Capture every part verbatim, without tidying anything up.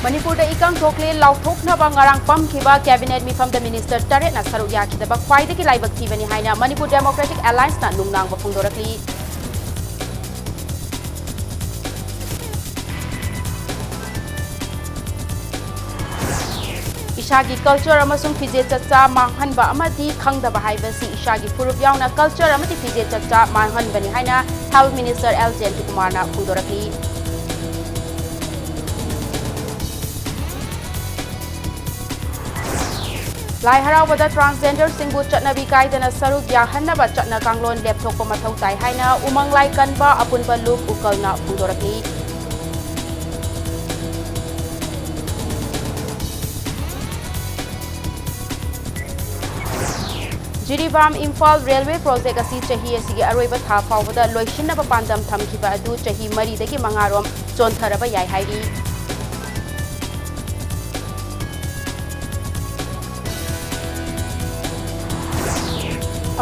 ꯃꯅꯤꯄꯨꯔꯗ ꯏꯀꯪ ꯊꯣꯛꯂꯦ ꯂꯥꯎꯊꯣꯛꯅꯕ ꯉꯔꯥꯡ ꯄꯝꯈꯤꯕ cabinet ꯃꯤꯐꯝꯗ minister ꯇꯔꯦꯠꯅ ꯁꯔꯨꯛ ꯌꯥꯈꯤꯗꯕ ꯈ꯭ꯋꯥꯏꯗꯒꯤ ꯂꯥꯏꯕꯛ ꯊꯤꯕꯅꯤ ꯍꯥꯏꯅ Manipur Democratic Allianceꯅ ꯅꯨꯡꯅꯥꯡꯕ ꯐꯣꯡꯗꯣꯔꯛꯂꯤ꯫ ꯏꯁꯥꯒꯤ culture ꯑꯃꯁꯨꯡ ꯐꯤꯖꯦꯠ ꯆꯠꯆꯥ ꯃꯥꯡꯍꯟꯕ ꯑꯃꯗꯤ ꯈꯪꯗꯕ ꯍꯥꯏꯕꯁꯤ ꯏꯁꯥꯒꯤ ꯐꯨꯔꯨꯞ ꯌꯥꯎꯅ culture ꯑꯃꯗꯤ ꯐꯤꯖꯦꯠ ꯆꯠꯆꯥ ꯃꯥꯡꯍꯟꯕꯅꯤ ꯍꯥꯏꯅ Health Minister ꯑꯦꯜ ꯖꯌꯟꯇꯀꯨꯃꯥꯔꯅ ꯐꯣꯡꯗꯣꯔꯛꯂꯤ꯫ ꯂꯥꯏ ꯍꯔꯥꯎꯕꯗ transgenderꯁꯤꯡꯕꯨ ꯆꯠꯅꯕꯤ ꯀꯥꯏꯗꯅ ꯁꯔꯨꯛ ꯌꯥꯍꯟꯅꯕ ꯆꯠꯅ ꯀꯥꯡꯂꯣꯟ ꯂꯦꯞꯊꯣꯛꯄ ꯃꯊꯧ ꯇꯥꯏ ꯍꯥꯏꯅ ꯎꯃꯪ ꯂꯥꯏ ꯀꯟꯕ ꯑꯄꯨꯟꯕ ꯂꯨꯞ ꯎꯀꯜꯅ ꯐꯣꯡꯗꯣꯔꯛꯂꯤ꯫ ꯖꯤꯔꯤꯕꯥꯝ ꯏꯝꯐꯥꯜ railway project ꯑꯁꯤ ꯆꯍꯤ ꯑꯁꯤꯒꯤ ꯑꯔꯣꯏꯕ ꯊꯥ ꯐꯥꯎꯕꯗ ꯂꯣꯏꯁꯤꯟꯅꯕ ꯄꯥꯟꯗꯝ ꯊꯝꯈꯤꯕ ꯑꯗꯨ ꯆꯍꯤ ꯃꯔꯤꯗꯒꯤ ꯃꯉꯥꯔꯣꯝ ꯆꯣꯟꯊꯔꯕ ꯌꯥꯏ ꯍꯥꯏꯔꯤ꯫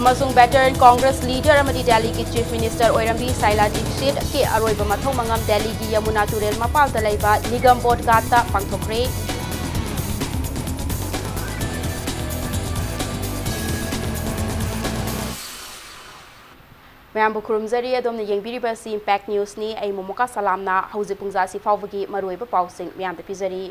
ꯑꯃꯁꯨꯡ veteran Congress leader ꯑꯃꯗꯤ ꯗꯦꯜꯂꯤꯒꯤ Chief Minister ꯑꯣꯏꯔꯝꯕꯤ ꯁꯥꯏꯂꯥ ꯗꯤꯛꯁꯤꯠꯀꯤ ꯑꯔꯣꯏꯕ ꯃꯊꯧ ꯃꯉꯝ ꯗꯦꯜꯂꯤꯒꯤ ꯌꯃꯨꯅꯥ ꯇꯨꯔꯦꯜ ꯃꯄꯥꯜꯗ ꯂꯩꯕ ꯅꯤꯒꯝ ꯕꯣꯠ ꯘꯥꯠꯇ ꯄꯥꯡꯊꯣꯛꯈ꯭ꯔꯦ꯫ ꯃꯌꯥꯝꯕꯨ ꯈꯨꯔꯨꯝꯖꯔꯤ꯫ ꯑꯗꯣꯝꯅ ꯌꯦꯡꯕꯤꯔꯤꯕ ꯑꯁꯤ Impact Newsꯅꯤ꯫ ꯑꯩ ꯃꯣꯃꯣꯀꯥ ꯁꯂꯥꯝꯅ ꯍꯧꯖꯤꯛ ꯄꯨꯡꯖꯥ ꯑꯁꯤ ꯐꯥꯎꯕꯒꯤ ꯃꯔꯨꯑꯣꯏꯕ ꯄꯥꯎꯁꯤꯡ ꯃꯌꯥꯝꯗ ꯄꯤꯖꯔꯤ꯫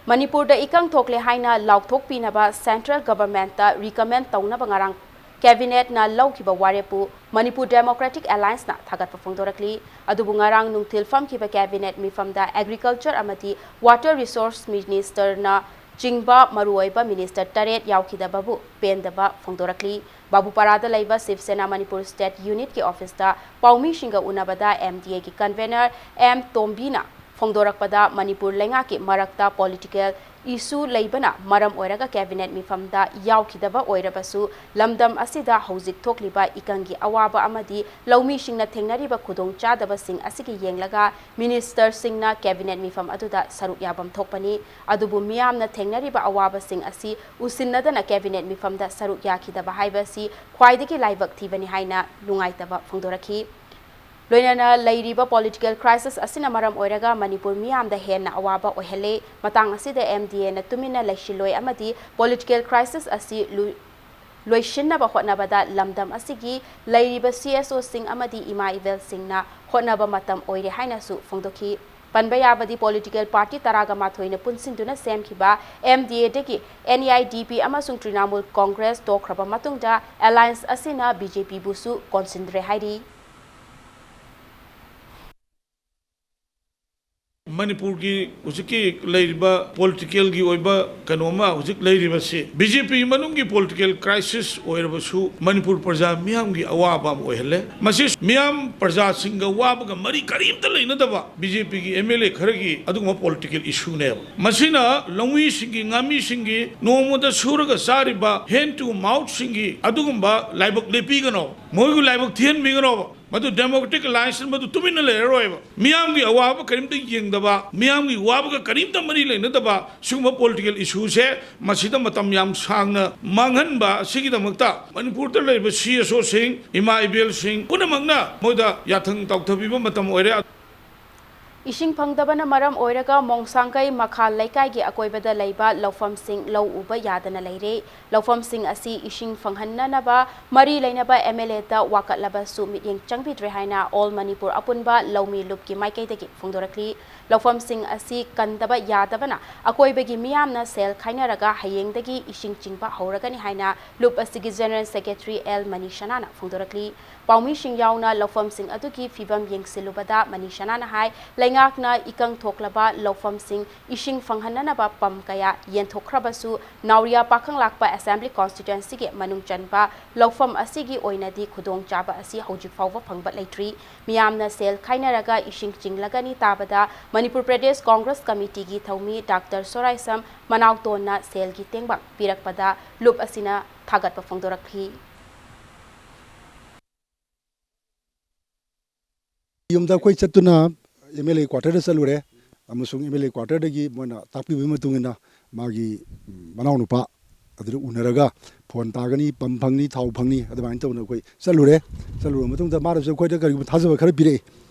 ꯃꯅꯤꯄꯨꯔꯗ ꯏꯀꯪ ꯊꯣꯛꯂꯦ ꯍꯥꯏꯅ ꯂꯥꯎꯊꯣꯛꯄꯤꯅꯕ central governmentꯇ recommend ꯇꯧꯅꯕ ꯉꯔꯥꯡ cabinetꯅ ꯂꯧꯈꯤꯕ ꯋꯥꯔꯦꯞꯄꯨ Manipur Democratic Allianceꯅ ꯊꯥꯒꯠꯄ ꯐꯣꯡꯗꯣꯔꯛꯂꯤ꯫ ꯑꯗꯨꯕꯨ ꯉꯔꯥꯡ ꯅꯨꯡꯊꯤꯜ ꯐꯝꯈꯤꯕ cabinet ꯃꯤꯐꯝꯗ agriculture ꯑꯃꯗꯤ water resource ministerꯅ ꯆꯤꯡꯕ ꯃꯔꯨꯑꯣꯏꯕ minister ꯇꯔꯦꯠ ꯌꯥꯎꯈꯤꯗꯕꯕꯨ ꯄꯦꯟꯗꯕ ꯐꯣꯡꯗꯣꯔꯛꯂꯤ꯫ ꯕꯥꯕꯨꯄꯥꯔꯥꯗ ꯂꯩꯕ ꯁꯤꯕ ꯁꯦꯅꯥ ꯃꯅꯤꯄꯨꯔ state unitꯀꯤ officeꯇ ꯄꯥꯎꯃꯤꯁꯤꯡꯒ ꯎꯅꯕꯗ MDAꯒꯤ convener ꯑꯦꯝ ꯇꯣꯝꯕꯤꯅ ꯐꯣꯡꯗꯣꯔꯛꯄꯗ ꯃꯅꯤꯄꯨꯔ ꯂꯩꯉꯥꯛꯀꯤ ꯃꯔꯛꯇ political issue ꯂꯩꯕꯅ ꯃꯔꯝ ꯑꯣꯏꯔꯒ cabinet ꯃꯤꯐꯝꯗ ꯌꯥꯎꯈꯤꯗꯕ ꯑꯣꯏꯔꯕꯁꯨ, ꯂꯝꯗꯝ ꯑꯁꯤꯗ ꯍꯧꯖꯤꯛ ꯊꯣꯛꯂꯤꯕ ꯏꯀꯪꯒꯤ ꯑꯋꯥꯕ ꯑꯃꯗꯤ ꯂꯧꯃꯤꯁꯤꯡꯅ ꯊꯦꯡꯅꯔꯤꯕ ꯈꯨꯗꯣꯡꯆꯥꯗꯕꯁꯤꯡ ꯑꯁꯤꯒꯤ ꯌꯦꯡꯂꯒ ministerꯁꯤꯡꯅ cabinet ꯃꯤꯐꯝ ꯑꯗꯨꯗ ꯁꯔꯨꯛ ꯌꯥꯐꯝ ꯊꯣꯛꯄꯅꯤ꯫ ꯑꯗꯨꯕꯨ ꯃꯤꯌꯥꯝꯅ ꯊꯦꯡꯅꯔꯤꯕ ꯑꯋꯥꯕꯁꯤꯡ ꯑꯁꯤ ꯎꯁꯤꯟꯅꯗꯅ cabinet ꯃꯤꯐꯝꯗ ꯁꯔꯨꯛ ꯌꯥꯈꯤꯗꯕ ꯍꯥꯏꯕ ꯑꯁꯤ ꯈ꯭ꯋꯥꯏꯗꯒꯤ ꯂꯥꯏꯕꯛ ꯊꯤꯕꯅꯤ ꯍꯥꯏꯅ ꯅꯨꯡꯉꯥꯏꯇꯕ ꯐꯣꯡꯗꯣꯔꯛꯈꯤ꯫ ꯂꯣꯏꯅꯅ ꯂꯩꯔꯤꯕ political crisis ꯑꯁꯤꯅ ꯃꯔꯝ ꯑꯣꯏꯔꯒ ꯃꯅꯤꯄꯨꯔ ꯃꯤꯌꯥꯝꯗ ꯍꯦꯟꯅ ꯑꯋꯥꯕ ꯑꯣꯏꯍꯜꯂꯦ꯫ ꯃꯇꯥꯡ ꯑꯁꯤꯗ M D Aꯅ ꯇꯨꯃꯤꯟꯅ ꯂꯩꯁꯤꯜꯂꯣꯏ ꯑꯃꯗꯤ political crisis ꯑꯁꯤ ꯂꯨ-, ꯂꯣꯏꯁꯤꯟꯅꯕ ꯍꯣꯠꯅꯕꯗ ꯂꯝꯗꯝ ꯑꯁꯤꯒꯤ ꯂꯩꯔꯤꯕ C S Oꯁꯤꯡ ꯑꯃꯗꯤ ꯏꯃꯥ ꯏꯕꯦꯜꯁꯤꯡꯅ ꯍꯣꯠꯅꯕ ꯃꯇꯝ ꯑꯣꯏꯔꯦ ꯍꯥꯏꯅꯁꯨ ꯐꯣꯡꯗꯣꯛꯈꯤ꯫ ꯄꯟꯕ ꯌꯥꯕꯗꯤ political party ꯇꯔꯥꯒ ꯃꯥꯊꯣꯏꯅ ꯄꯨꯟꯁꯤꯟꯗꯨꯅ ꯁꯦꯝꯈꯤꯕ M D Aꯗꯒꯤ N E I D P ꯑꯃꯁꯨꯡ ꯇ꯭ꯔꯤꯅꯥꯃꯨꯜ ꯀꯣꯡꯒ꯭ꯔꯦꯁ ꯇꯣꯛꯈ꯭ꯔꯕ ꯃꯇꯨꯡꯗ alliance ꯑꯁꯤꯅ B J Pꯕꯨꯁꯨ ꯀꯣꯟꯁꯤꯟꯗ꯭ꯔꯦ ꯍꯥꯏꯔꯤ꯫ ꯃꯅꯤꯄꯨꯔꯒꯤ ꯍꯧꯖꯤꯛꯀꯤ ꯂꯩꯔꯤꯕ politicalꯒꯤ ꯑꯣꯏꯕ ꯀꯩꯅꯣ ꯑꯃ ꯍꯧꯖꯤꯛ ꯂꯩꯔꯤꯕꯁꯤ B J P ꯃꯅꯨꯡꯒꯤ political crisis ꯑꯣꯏꯔꯕꯁꯨ ꯃꯅꯤꯄꯨꯔ ꯄ꯭ꯔꯖꯥ ꯃꯤꯌꯥꯝꯒꯤ ꯑꯋꯥꯕ ꯑꯃ ꯑꯣꯏꯍꯜꯂꯦ꯫ ꯃꯁꯤ ꯃꯤꯌꯥꯝ ꯄ꯭ꯔꯖꯥꯁꯤꯡꯒ ꯋꯥꯕꯒ ꯃꯔꯤ ꯀꯔꯤꯝꯇ ꯂꯩꯅꯗꯕ B J Pꯒꯤ M L A ꯈꯔꯒꯤ ꯑꯗꯨꯒꯨꯝꯕ political issueꯅꯦꯕ꯫ ꯃꯁꯤꯅ ꯂꯧꯃꯤꯁꯤꯡꯒꯤ, ꯉꯥꯃꯤꯁꯤꯡꯒꯤ ꯅꯣꯡꯃꯗ ꯁꯨꯔꯒ ꯆꯥꯔꯤꯕ hand to mouthꯁꯤꯡꯒꯤ ꯑꯗꯨꯒꯨꯝꯕ ꯂꯥꯏꯕꯛ ꯂꯦꯞꯄꯤꯒꯅꯣ, ꯃꯈꯣꯏꯒꯤ ꯂꯥꯏꯕꯛ ꯊꯤꯍꯟꯕꯤꯒꯅꯣꯕ꯫ ꯃꯗꯨ democratic allianceꯅ ꯃꯗꯨ ꯇꯨꯃꯤꯟꯅ ꯂꯩꯔꯔꯣꯏꯕ꯫ ꯃꯤꯌꯥꯝꯒꯤ ꯑꯋꯥꯕ ꯀꯔꯤꯝꯇ ꯌꯦꯡꯗꯕ, ꯃꯤꯌꯥꯝꯒꯤ ꯋꯥꯕꯒ ꯀꯔꯤꯝꯇ ꯃꯔꯤ ꯂꯩꯅꯗꯕ ꯁꯤꯒꯨꯝꯕ political issueꯁꯦ ꯃꯁꯤꯗ ꯃꯇꯝ ꯌꯥꯝ ꯁꯥꯡꯅ ꯃꯥꯡꯍꯟꯕ ꯑꯁꯤꯒꯤꯗꯃꯛꯇ ꯃꯅꯤꯄꯨꯔꯗ ꯂꯩꯔꯤꯕ C S Oꯁꯤꯡ, ꯏꯃꯥ ꯏꯕꯦꯜꯁꯤꯡ ꯄꯨꯝꯅꯃꯛꯅ ꯃꯣꯏꯗ ꯌꯥꯊꯪ ꯇꯥꯎꯊꯕꯤꯕ ꯃꯇꯝ ꯑꯣꯏꯔꯦ꯫ ꯏꯁꯤꯡ ꯐꯪꯗꯕꯅ ꯃꯔꯝ ꯑꯣꯏꯔꯒ ꯃꯣꯡꯁꯥꯡꯒꯩ ꯃꯈꯥ ꯂꯩꯀꯥꯏꯒꯤ ꯑꯀꯣꯏꯕꯗ ꯂꯩꯕ ꯂꯧꯐꯝꯁꯤꯡ ꯂꯧ ꯎꯕ ꯌꯥꯗꯅ ꯂꯩꯔꯦ꯫ ꯂꯧꯐꯝꯁꯤꯡ ꯑꯁꯤ ꯏꯁꯤꯡ ꯐꯪꯍꯟꯅꯅꯕ ꯃꯔꯤ ꯂꯩꯅꯕ M L Aꯗ ꯋꯥꯀꯠꯂꯕꯁꯨ ꯃꯤꯠꯌꯦꯡ ꯆꯪꯕꯤꯗ꯭ꯔꯦ ꯍꯥꯏꯅ All Manipur ꯑꯄꯨꯟꯕ ꯂꯧꯃꯤ ꯂꯨꯞꯀꯤ ꯃꯥꯏꯀꯩꯗꯒꯤ ꯐꯣꯡꯗꯣꯔꯛꯂꯤ꯫ ꯂꯧꯐꯝꯁꯤꯡ ꯑꯁꯤ ꯀꯟꯗꯕ ꯌꯥꯗꯕꯅ ꯑꯀꯣꯏꯕꯒꯤ ꯃꯤꯌꯥꯝꯅ ꯁꯦꯜ ꯈꯥꯏꯅꯔꯒ ꯍꯌꯦꯡꯗꯒꯤ ꯏꯁꯤꯡ ꯆꯤꯡꯕ ꯍꯧꯔꯒꯅꯤ ꯍꯥꯏꯅ ꯂꯨꯞ ꯑꯁꯤꯒꯤ General Secretary L ꯃꯅꯤꯁꯅꯥꯅ ꯐꯣꯡꯗꯣꯔꯛꯂꯤ꯫ ꯄꯥꯎꯃꯤꯁꯤꯡ ꯌꯥꯎꯅ ꯂꯧꯐꯝꯁꯤꯡ ꯑꯗꯨꯒꯤ ꯐꯤꯚꯝ ꯌꯦꯡꯁꯤꯜꯂꯨꯕꯗ ꯃꯅꯤꯁꯅꯥꯅ ꯍꯥꯏ, ꯂꯩꯉꯥꯛꯅ ꯏꯀꯪ ꯊꯣꯛꯂꯕ ꯂꯧꯐꯝꯁꯤꯡ ꯏꯁꯤꯡ ꯐꯪꯍꯟꯅꯅꯕ ꯄꯝ ꯀꯌꯥ ꯌꯦꯟꯊꯣꯛꯈ꯭ꯔꯕꯁꯨ, ꯅꯥꯎꯔꯤꯌꯥ ꯄꯥꯈꯪꯂꯥꯛꯄ Assembly Constituencyꯒꯤ ꯃꯅꯨꯡ ꯆꯟꯕ ꯂꯧꯐꯝ ꯑꯁꯤꯒꯤ ꯑꯣꯏꯅꯗꯤ ꯈꯨꯗꯣꯡꯆꯥꯕ ꯑꯁꯤ ꯍꯧꯖꯤꯛ ꯐꯥꯎꯕ ꯐꯪꯕ ꯂꯩꯇ꯭ꯔꯤ꯫ ꯃꯤꯌꯥꯝꯅ ꯁꯦꯜ ꯈꯥꯏꯅꯔꯒ ꯏꯁꯤꯡ ꯆꯤꯡꯂꯒꯅꯤ ꯇꯥꯕꯗ ꯃꯅꯤꯄꯨꯔ ꯄ꯭ꯔꯗꯦꯁ ꯀꯣꯡꯒ꯭ꯔꯦꯁ ꯀꯃꯤꯇꯤꯒꯤ ꯊꯧꯃꯤ ꯗꯥꯛꯇꯔ ꯁꯣꯔꯥꯏꯁꯝ ꯃꯅꯥꯎꯇꯣꯟꯅ ꯁꯦꯜꯒꯤ ꯇꯦꯡꯕꯥꯡ ꯄꯤꯔꯛꯄꯗ ꯂꯨꯞ ꯑꯁꯤꯅ ꯊꯥꯒꯠꯄ ꯐꯣꯡꯗꯣꯔꯛꯈꯤ꯫ ꯌꯨꯝꯗ ꯑꯩꯈꯣꯏ ꯆꯠꯇꯨꯅ M L A quarterꯗ ꯆꯠꯂꯨꯔꯦ ꯑꯃꯁꯨꯡ M L A quarterꯗꯒꯤ ꯃꯣꯏꯅ ꯇꯥꯛꯄꯤꯕꯒꯤ ꯃꯇꯨꯡ ꯏꯟꯅ ꯃꯥꯒꯤ ꯃꯅꯥꯎꯅꯨꯄꯥ ꯑꯗꯨꯗ ꯎꯅꯔꯒ ꯐꯣꯟ ꯇꯥꯒꯅꯤ, ꯄꯝ ꯐꯪꯅꯤ, ꯊꯥꯎ ꯐꯪꯅꯤ, ꯑꯗꯨꯃꯥꯏꯅ ꯇꯧꯅ ꯑꯩꯈꯣꯏ ꯆꯠꯂꯨꯔꯦ꯫ ꯆꯠꯂꯨꯔ ꯃꯇꯨꯡꯗ ꯃꯥꯅꯁꯨ ꯑꯩꯈꯣꯏꯗ ꯀꯔꯤꯒꯨꯝꯕ ꯊꯥꯖꯕ ꯈꯔ ꯄꯤꯔꯛꯏ꯫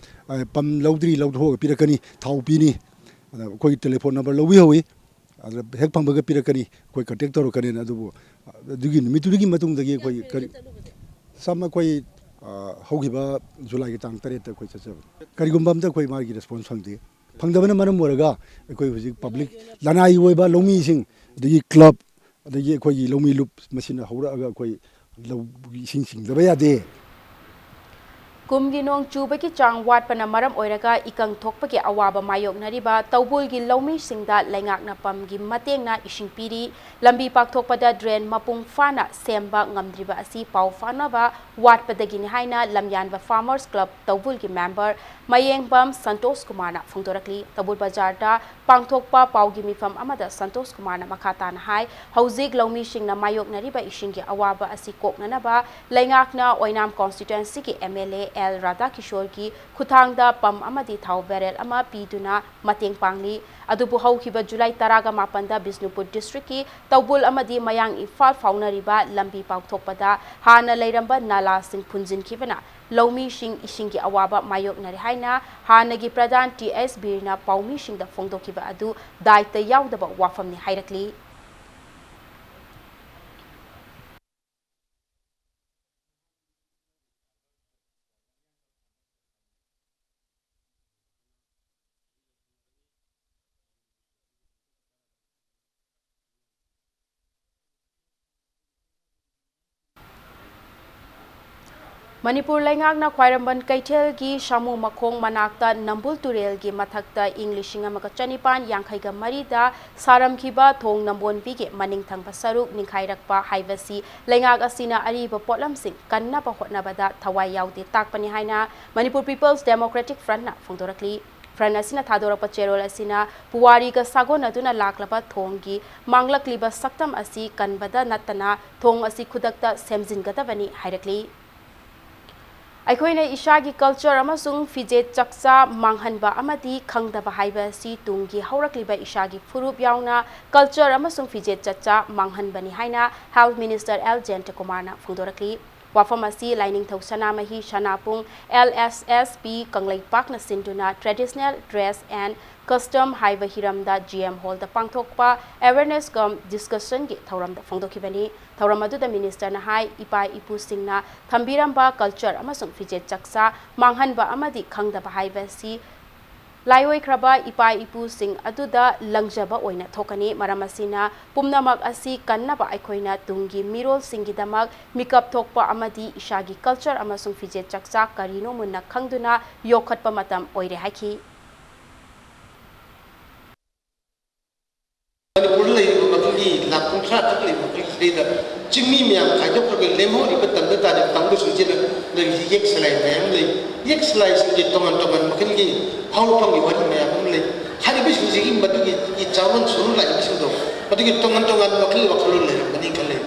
ꯑ, ꯄꯝ ꯂꯧꯗ꯭ꯔꯤ, ꯂꯧꯊꯣꯛꯑꯒ ꯄꯤꯔꯛꯀꯅꯤ, ꯊꯥꯎ ꯄꯤꯅꯤ, ꯑꯗ ꯑꯩꯈꯣꯏꯒꯤ ꯇꯦꯂꯤꯐꯣꯟ ꯅꯝꯕꯔ ꯂꯧꯕꯤꯍꯧꯋꯤ꯫ ꯑꯗꯨꯗ ꯍꯦꯛ ꯐꯪꯕꯒ ꯄꯤꯔꯛꯀꯅꯤ, ꯑꯩꯈꯣꯏ ꯀꯟꯇꯦꯛ ꯇꯧꯔꯛꯀꯅꯤꯅ꯫ ꯑꯗꯨꯕꯨ ꯑꯗꯨꯒꯤ ꯅꯨꯃꯤꯠꯇꯨꯗꯒꯤ ꯃꯇꯨꯡꯗꯒꯤ ꯑꯩꯈꯣꯏ ꯀꯔꯤ, ꯁꯝ ꯑꯩꯈꯣꯏ, ꯑ, ꯍꯧꯈꯤꯕ ꯖꯨꯂꯥꯏꯒꯤ ꯇꯥꯡ ꯇꯔꯦꯠꯇ ꯑꯩꯈꯣꯏ ꯆꯠꯆꯕꯅꯤ꯫ ꯀꯔꯤꯒꯨꯝꯕ ꯑꯝꯇ ꯑꯩꯈꯣꯏ ꯃꯥꯒꯤ ꯔꯦꯁꯄꯣꯟꯁ ꯐꯪꯗꯦ꯫ ꯐꯪꯗꯕꯅ ꯃꯔꯝ ꯑꯣꯏꯔꯒ ꯑꯩꯈꯣꯏ ꯍꯧꯖꯤꯛ ꯄꯕ꯭ꯂꯤꯛ, ꯂꯅꯥꯏꯒꯤ ꯑꯣꯏꯕ ꯂꯧꯃꯤꯁꯤꯡ, ꯑꯗꯒꯤ ꯀ꯭ꯂꯕ, ꯑꯗꯒꯤ ꯑꯩꯈꯣꯏꯒꯤ ꯂꯧꯃꯤ ꯂꯨꯞ ꯃꯁꯤꯅ ꯍꯧꯔꯛꯑꯒ ꯑꯩꯈꯣꯏ ꯂꯧꯒꯤ ꯏꯁꯤꯡ ꯆꯤꯡꯗꯕ ꯌꯥꯗꯦ꯫ ꯀꯨꯝꯒꯤ ꯅꯣꯡ ꯆꯨꯕꯒꯤ ꯆꯥꯡ ꯋꯥꯠꯄꯅ ꯃꯔꯝ ꯑꯣꯏꯔꯒ ꯏꯀꯪ ꯊꯣꯛꯄꯒꯤ ꯑꯋꯥꯕ ꯃꯥꯌꯣꯛꯅꯔꯤꯕ ꯇꯧꯕꯨꯜꯒꯤ ꯂꯧꯃꯤꯁꯤꯡꯗ ꯂꯩꯉꯥꯛꯅ ꯄꯝꯒꯤ ꯃꯇꯦꯡꯅ ꯏꯁꯤꯡ ꯄꯤꯔꯤ꯫ ꯂꯝꯕꯤ ꯄꯥꯛꯊꯣꯛꯄꯗ ꯗ꯭ꯔꯦꯟ ꯃꯄꯨꯡ ꯐꯥꯅ ꯁꯦꯝꯕ ꯉꯝꯗ꯭ꯔꯤꯕ ꯑꯁꯤ ꯄꯥꯎ ꯐꯥꯎꯅꯕ ꯋꯥꯠꯄꯗꯒꯤꯅꯤ ꯍꯥꯏꯅ ꯂꯝꯌꯥꯟꯕ ꯐꯥꯔꯃꯔꯁ ꯀ꯭ꯂꯕ ꯇꯧꯕꯨꯜꯒꯤ ꯃꯦꯝꯕꯔ ꯃꯌꯦꯡꯕꯝ ꯁꯟꯇꯣꯁ ꯀꯨꯃꯥꯔꯅ ꯐꯣꯡꯗꯣꯔꯛꯂꯤ꯫ ꯇꯧꯕꯨꯜ ꯕꯖꯥꯔꯗ ꯄꯥꯡꯊꯣꯛꯄ ꯄꯥꯎꯒꯤ ꯃꯤꯐꯝ ꯑꯃꯗ ꯁꯟꯇꯣꯁ ꯀꯨꯃꯥꯔꯅ ꯃꯈꯥ ꯇꯥꯅ ꯍꯥꯏ, ꯍꯧꯖꯤꯛ ꯂꯧꯃꯤꯁꯤꯡꯅ ꯃꯥꯌꯣꯛꯅꯔꯤꯕ ꯏꯁꯤꯡꯒꯤ ꯑꯋꯥꯕ ꯑꯁꯤ ꯀꯣꯛꯅꯅꯕ ꯂꯩꯉꯥꯛꯅ ꯑꯣꯏꯅꯥꯝ ꯀꯣꯟꯁꯇꯤꯇ꯭ꯋꯦꯟꯁꯤꯒꯤ ꯑꯦꯝ ꯑꯦꯜ ꯑꯦ ꯑꯦꯜ ꯔꯥꯙꯥꯀꯤꯁꯣꯔꯒꯤ ꯈꯨꯠꯊꯥꯡꯗ ꯄꯝ ꯑꯃꯗꯤ ꯊꯥꯎ ꯕꯦꯔꯦꯜ ꯑꯃ ꯄꯤꯗꯨꯅ ꯃꯇꯦꯡ ꯄꯥꯡꯂꯤ꯫ ꯑꯗꯨꯕꯨ ꯍꯧꯈꯤꯕ ꯖꯨꯂꯥꯏ ꯇꯔꯥꯒ ꯃꯥꯄꯟꯗ ꯕꯤꯁꯅꯨꯄꯨꯔ ꯗꯤꯁꯇ꯭ꯔꯤꯛꯀꯤ ꯇꯧꯕꯨꯜ ꯑꯃꯗꯤ ꯃꯌꯥꯡ ꯏꯝꯐꯥꯜ ꯐꯥꯎꯅꯔꯤꯕ ꯂꯝꯕꯤ ꯄꯥꯛꯊꯣꯛꯄꯗ ꯍꯥꯟꯅ ꯂꯩꯔꯝꯕ ꯅꯥꯂꯥꯁꯤꯡ ꯐꯨꯟꯖꯤꯟꯈꯤꯕꯅ ꯂꯧꯃꯤꯁꯤꯡ ꯏꯁꯤꯡꯒꯤ ꯑꯋꯥꯕ ꯃꯥꯌꯣꯛꯅꯔꯦ ꯍꯥꯏꯅ ꯍꯥꯟꯅꯒꯤ ꯄ꯭ꯔꯙꯥꯟ ꯇꯤ ꯑꯦꯁ ꯕꯤꯔꯅ ꯄꯥꯎꯃꯤꯁꯤꯡꯗ ꯐꯣꯡꯗꯣꯛꯈꯤꯕ ꯑꯗꯨ ꯗꯥꯏꯇ ꯌꯥꯎꯗꯕ ꯋꯥꯐꯝꯅꯤ ꯍꯥꯏꯔꯛꯂꯤ꯫ ꯃꯅꯤꯄꯨꯔ ꯂꯩꯉꯥꯛꯅ ꯈ꯭ꯋꯥꯏꯔꯝꯕꯟ ꯀꯩꯊꯦꯜꯒꯤ ꯁꯥꯃꯨ ꯃꯈꯣꯡ ꯃꯅꯥꯛꯇ ꯅꯝꯕꯨꯜ ꯇꯨꯔꯦꯜꯒꯤ ꯃꯊꯛꯇ ꯏꯪ ꯂꯤꯁꯤꯡ ꯑꯃꯒ ꯆꯅꯤꯄꯥꯟ ꯌꯥꯡꯈꯩꯒ ꯃꯔꯤꯗ ꯁꯥꯔꯝꯈꯤꯕ ꯊꯣꯡ ꯅꯝꯕꯣꯟꯕꯤꯒꯤ ꯃꯅꯤꯡ ꯊꯪꯕ ꯁꯔꯨꯛ ꯅꯤꯡꯈꯥꯏꯔꯛꯄ ꯍꯥꯏꯕꯁꯤ ꯂꯩꯉꯥꯛ ꯑꯁꯤꯅ ꯑꯔꯤꯕ ꯄꯣꯠꯂꯝꯁꯤꯡ ꯀꯟꯅꯕ ꯍꯣꯠꯅꯕꯗ ꯊꯋꯥꯏ ꯌꯥꯎꯗꯦ ꯇꯥꯛꯄꯅꯤ ꯍꯥꯏꯅ ꯃꯅꯤꯄꯨꯔ ꯄꯤꯄꯜꯁ ꯗꯦꯃꯣꯀ꯭ꯔꯦꯇꯤꯛ ꯐ꯭ꯔꯟꯠꯅ ꯐꯣꯡꯗꯣꯔꯛꯂꯤ꯫ ꯐ꯭ꯔꯟꯠ ꯑꯁꯤꯅ ꯊꯥꯗꯣꯔꯛꯄ ꯆꯦꯔꯣꯜ ꯑꯁꯤꯅ ꯄꯨꯋꯥꯔꯤꯒ ꯁꯥꯒꯣꯟꯅꯗꯨꯅ ꯂꯥꯛꯂꯕ ꯊꯣꯡꯒꯤ ꯃꯥꯡꯂꯛꯂꯤꯕ ꯁꯛꯇꯝ ꯑꯁꯤ ꯀꯟꯕꯗ ꯅꯠꯇꯅ ꯊꯣꯡ ꯑꯁꯤ ꯈꯨꯗꯛꯇ ꯁꯦꯝꯖꯤꯟꯒꯗꯕꯅꯤ ꯍꯥꯏꯔꯛꯂꯤ꯫ ꯑꯩꯈꯣꯏꯅ ꯏꯁꯥꯒꯤ culture ꯑꯃꯁꯨꯡ ꯐꯤꯖꯦꯠ ꯆꯛꯆꯥ ꯃꯥꯡꯍꯟꯕ ꯑꯃꯗꯤ ꯈꯪꯗꯕ ꯍꯥꯏꯕ ꯑꯁꯤ ꯇꯨꯡꯒꯤ ꯍꯧꯔꯛꯂꯤꯕ ꯏꯁꯥꯒꯤ ꯐꯨꯔꯨꯞ ꯌꯥꯎꯅ culture ꯑꯃꯁꯨꯡ ꯐꯤꯖꯦꯠ ꯆꯛꯆꯥ ꯃꯥꯡꯍꯟꯕꯅꯤ ꯍꯥꯏꯅ Health Minister ꯑꯦꯜ ꯖꯌꯟꯇꯀꯨꯃꯥꯔꯅ ꯐꯣꯡꯗꯣꯔꯛꯂꯤ꯫ ꯋꯥꯐꯝ ꯑꯁꯤ ꯂꯥꯏꯅꯤꯡꯊꯧ ꯁꯅꯥꯃꯍꯤ ꯁꯅꯥꯄꯨꯡ L S S P ꯀꯪꯂꯩꯄꯥꯛꯅ ꯁꯤꯟꯗꯨꯅ Traditional Dress and Custom ꯍꯥꯏꯕ ꯍꯤꯔꯝꯗ G M Hallꯗ ꯄꯥꯡꯊꯣꯛꯄ awareness cum discussionꯒꯤ ꯊꯧꯔꯝꯗ ꯐꯣꯡꯗꯣꯛꯈꯤꯕꯅꯤ꯫ ꯊꯧꯔꯝ ꯑꯗꯨꯗ ministerꯅ ꯍꯥꯏ, ꯏꯄꯥ ꯏꯄꯨꯁꯤꯡꯅ ꯊꯝꯕꯤꯔꯝꯕ culture ꯑꯃꯁꯨꯡ ꯐꯤꯖꯦꯠ ꯆꯛꯆꯥ ꯃꯥꯡꯍꯟꯕ ꯑꯃꯗꯤ ꯈꯪꯗꯕ ꯍꯥꯏꯕꯁꯤ ꯂꯥꯏꯑꯣꯏꯈ꯭ꯔꯕ ꯏꯄꯥ ꯏꯄꯨꯁꯤꯡ ꯑꯗꯨꯗ ꯂꯪꯖꯕ ꯑꯣꯏꯅ ꯊꯣꯛꯀꯅꯤ꯫ ꯃꯔꯝ ꯑꯁꯤꯅ ꯄꯨꯝꯅꯃꯛ ꯑꯁꯤ ꯀꯟꯅꯕ ꯑꯩꯈꯣꯏꯅ ꯇꯨꯡꯒꯤ ꯃꯤꯔꯣꯜꯁꯤꯡꯒꯤꯗꯃꯛ ꯃꯤꯀꯞ ꯊꯣꯛꯄ ꯑꯃꯗꯤ ꯏꯁꯥꯒꯤ culture ꯑꯃꯁꯨꯡ ꯐꯤꯖꯦꯠ ꯆꯛꯆꯥ ꯀꯔꯤꯅꯣ ꯃꯨꯟꯅ ꯈꯪꯗꯨꯅ ꯌꯣꯛꯈꯠꯄ ꯃꯇꯝ ꯑꯣꯏꯔꯦ ꯍꯥꯏꯈꯤ꯫ ꯃꯅꯤꯄꯨꯔꯗ ꯂꯩꯔꯤꯕ ꯃꯈꯣꯏꯒꯤ ꯂꯥꯈ ꯀꯨꯟꯊ꯭ꯔꯥ ꯇꯔꯨꯛ ꯂꯩꯕ ꯃꯈꯣꯏꯒꯤ ꯁꯤꯗꯩꯗ ꯆꯤꯡꯃꯤ ꯃꯌꯥꯝ ꯈꯥꯏꯗꯣꯛꯈ꯭ꯔꯒ ꯂꯦꯝꯍꯧꯔꯤꯕ ꯇꯝꯗ ꯇꯥꯔꯤꯕ ꯀꯥꯡꯕꯨꯁꯤꯡꯁꯤꯅ ꯂꯩꯔꯤꯁꯤ ꯌꯦꯛ ꯁꯂꯥꯏ ꯃꯌꯥꯝ ꯂꯩ꯫ ꯌꯦꯛ ꯁꯂꯥꯏꯁꯤꯡꯒꯤ ꯇꯣꯉꯥꯟ ꯇꯣꯉꯥꯟꯕ ꯃꯈꯜꯒꯤ ꯍꯧꯔꯛꯐꯝꯒꯤ ꯋꯥꯔꯤ ꯃꯌꯥꯝ ꯑꯃ ꯂꯩ꯫ ꯍꯥꯏꯔꯤꯕꯁꯤꯡꯁꯤꯒꯤ ꯃꯗꯨꯒꯤ ꯆꯥꯔꯣꯟ ꯁꯨꯔꯨ ꯂꯥꯛꯏꯕꯁꯤꯡꯗꯣ ꯃꯗꯨꯒꯤ ꯇꯣꯉꯥꯟ ꯇꯣꯉꯥꯟꯕ ꯃꯈꯜꯒꯤ ꯋꯥꯈꯜꯂꯣꯟ ꯂꯩꯔꯝꯒꯅꯤ ꯈꯜꯂꯦ꯫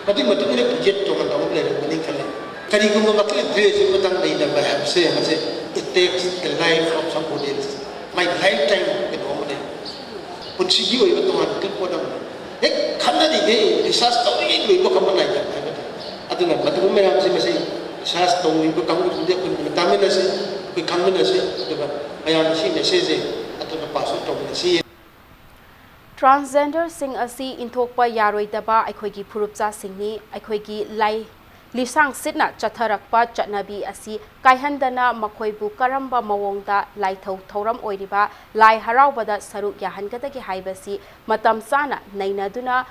ꯃꯗꯨꯒꯤ ꯃꯇꯨꯡ ꯏꯟꯅ ꯐꯤꯖꯦꯠ ꯇꯣꯉꯥꯟ ꯇꯣꯉꯥꯟꯕ ꯂꯩꯔꯝꯒꯅꯤ ꯈꯜꯂꯦ꯫ ꯀꯔꯤꯒꯨꯝꯕ ꯃꯈꯜꯒꯤ dressꯀꯤ ꯃꯇꯥꯡ ꯅꯩꯅꯕ ꯍꯥꯏꯕꯁꯦ ꯃꯁꯤ it takes the life of somebody else, my lifetime ꯀꯩꯅꯣ ꯑꯃꯅꯦ꯫ ꯄꯨꯟꯁꯤꯒꯤ ꯑꯣꯏꯕ ꯇꯣꯉꯥꯟꯕ ꯄꯣꯠ ꯑꯃꯅꯤ꯫ ꯍꯦꯛ ꯈꯟꯅꯔꯤꯉꯩ research ꯇꯧꯔꯤꯉꯩ ꯂꯣꯏꯕ ꯈꯪꯕ ꯅꯥꯏꯗꯕ ꯍꯥꯏꯕꯗꯤ꯫ ꯑꯗꯨꯅ ꯃꯗꯨꯒꯨꯝꯕ ꯃꯌꯥꯝꯁꯤ ꯃꯁꯤ research ꯇꯧꯔꯤꯕ ꯀꯥꯡꯕꯨꯁꯤꯡꯗꯨꯗꯤ ꯑꯩꯈꯣꯏ ꯃꯨꯟꯅ ꯇꯥꯃꯤꯟꯅꯁꯤ, ꯑꯩꯈꯣꯏ ꯈꯪꯃꯤꯟꯅꯁꯤ, ꯑꯗꯨꯒ ꯃꯌꯥꯝꯗ ꯁꯤ messageꯁꯦ ꯑꯇꯣꯞꯄ pass on ꯇꯧꯃꯤꯟꯅꯁꯤ꯫ Transgenderꯁꯤꯡ ꯑꯁꯤ ꯏꯟꯊꯣꯛꯄ ꯌꯥꯔꯣꯏꯗꯕ ꯑꯩꯈꯣꯏꯒꯤ ꯐꯨꯔꯨꯞꯆꯥꯁꯤꯡꯅꯤ꯫ ꯑꯩꯈꯣꯏꯒꯤ ꯂꯥꯏ ꯂꯤꯁꯥꯡ ꯁꯤꯠꯅ ꯆꯠꯊꯔꯛꯄ ꯆꯠꯅꯕꯤ ꯑꯁꯤ ꯀꯥꯏꯍꯟꯗꯅ ꯃꯈꯣꯏꯕꯨ ꯀꯔꯝꯕ ꯃꯑꯣꯡꯗ ꯂꯥꯏꯊꯧ ꯊꯧꯔꯝ ꯑꯣꯏꯔꯤꯕ ꯂꯥꯏ ꯍꯔꯥꯎꯕꯗ ꯁꯔꯨꯛ ꯌꯥꯍꯟꯒꯗꯒꯦ ꯍꯥꯏꯕꯁꯤ ꯃꯇꯝ ꯆꯥꯅ ꯅꯩꯅꯗꯨꯅ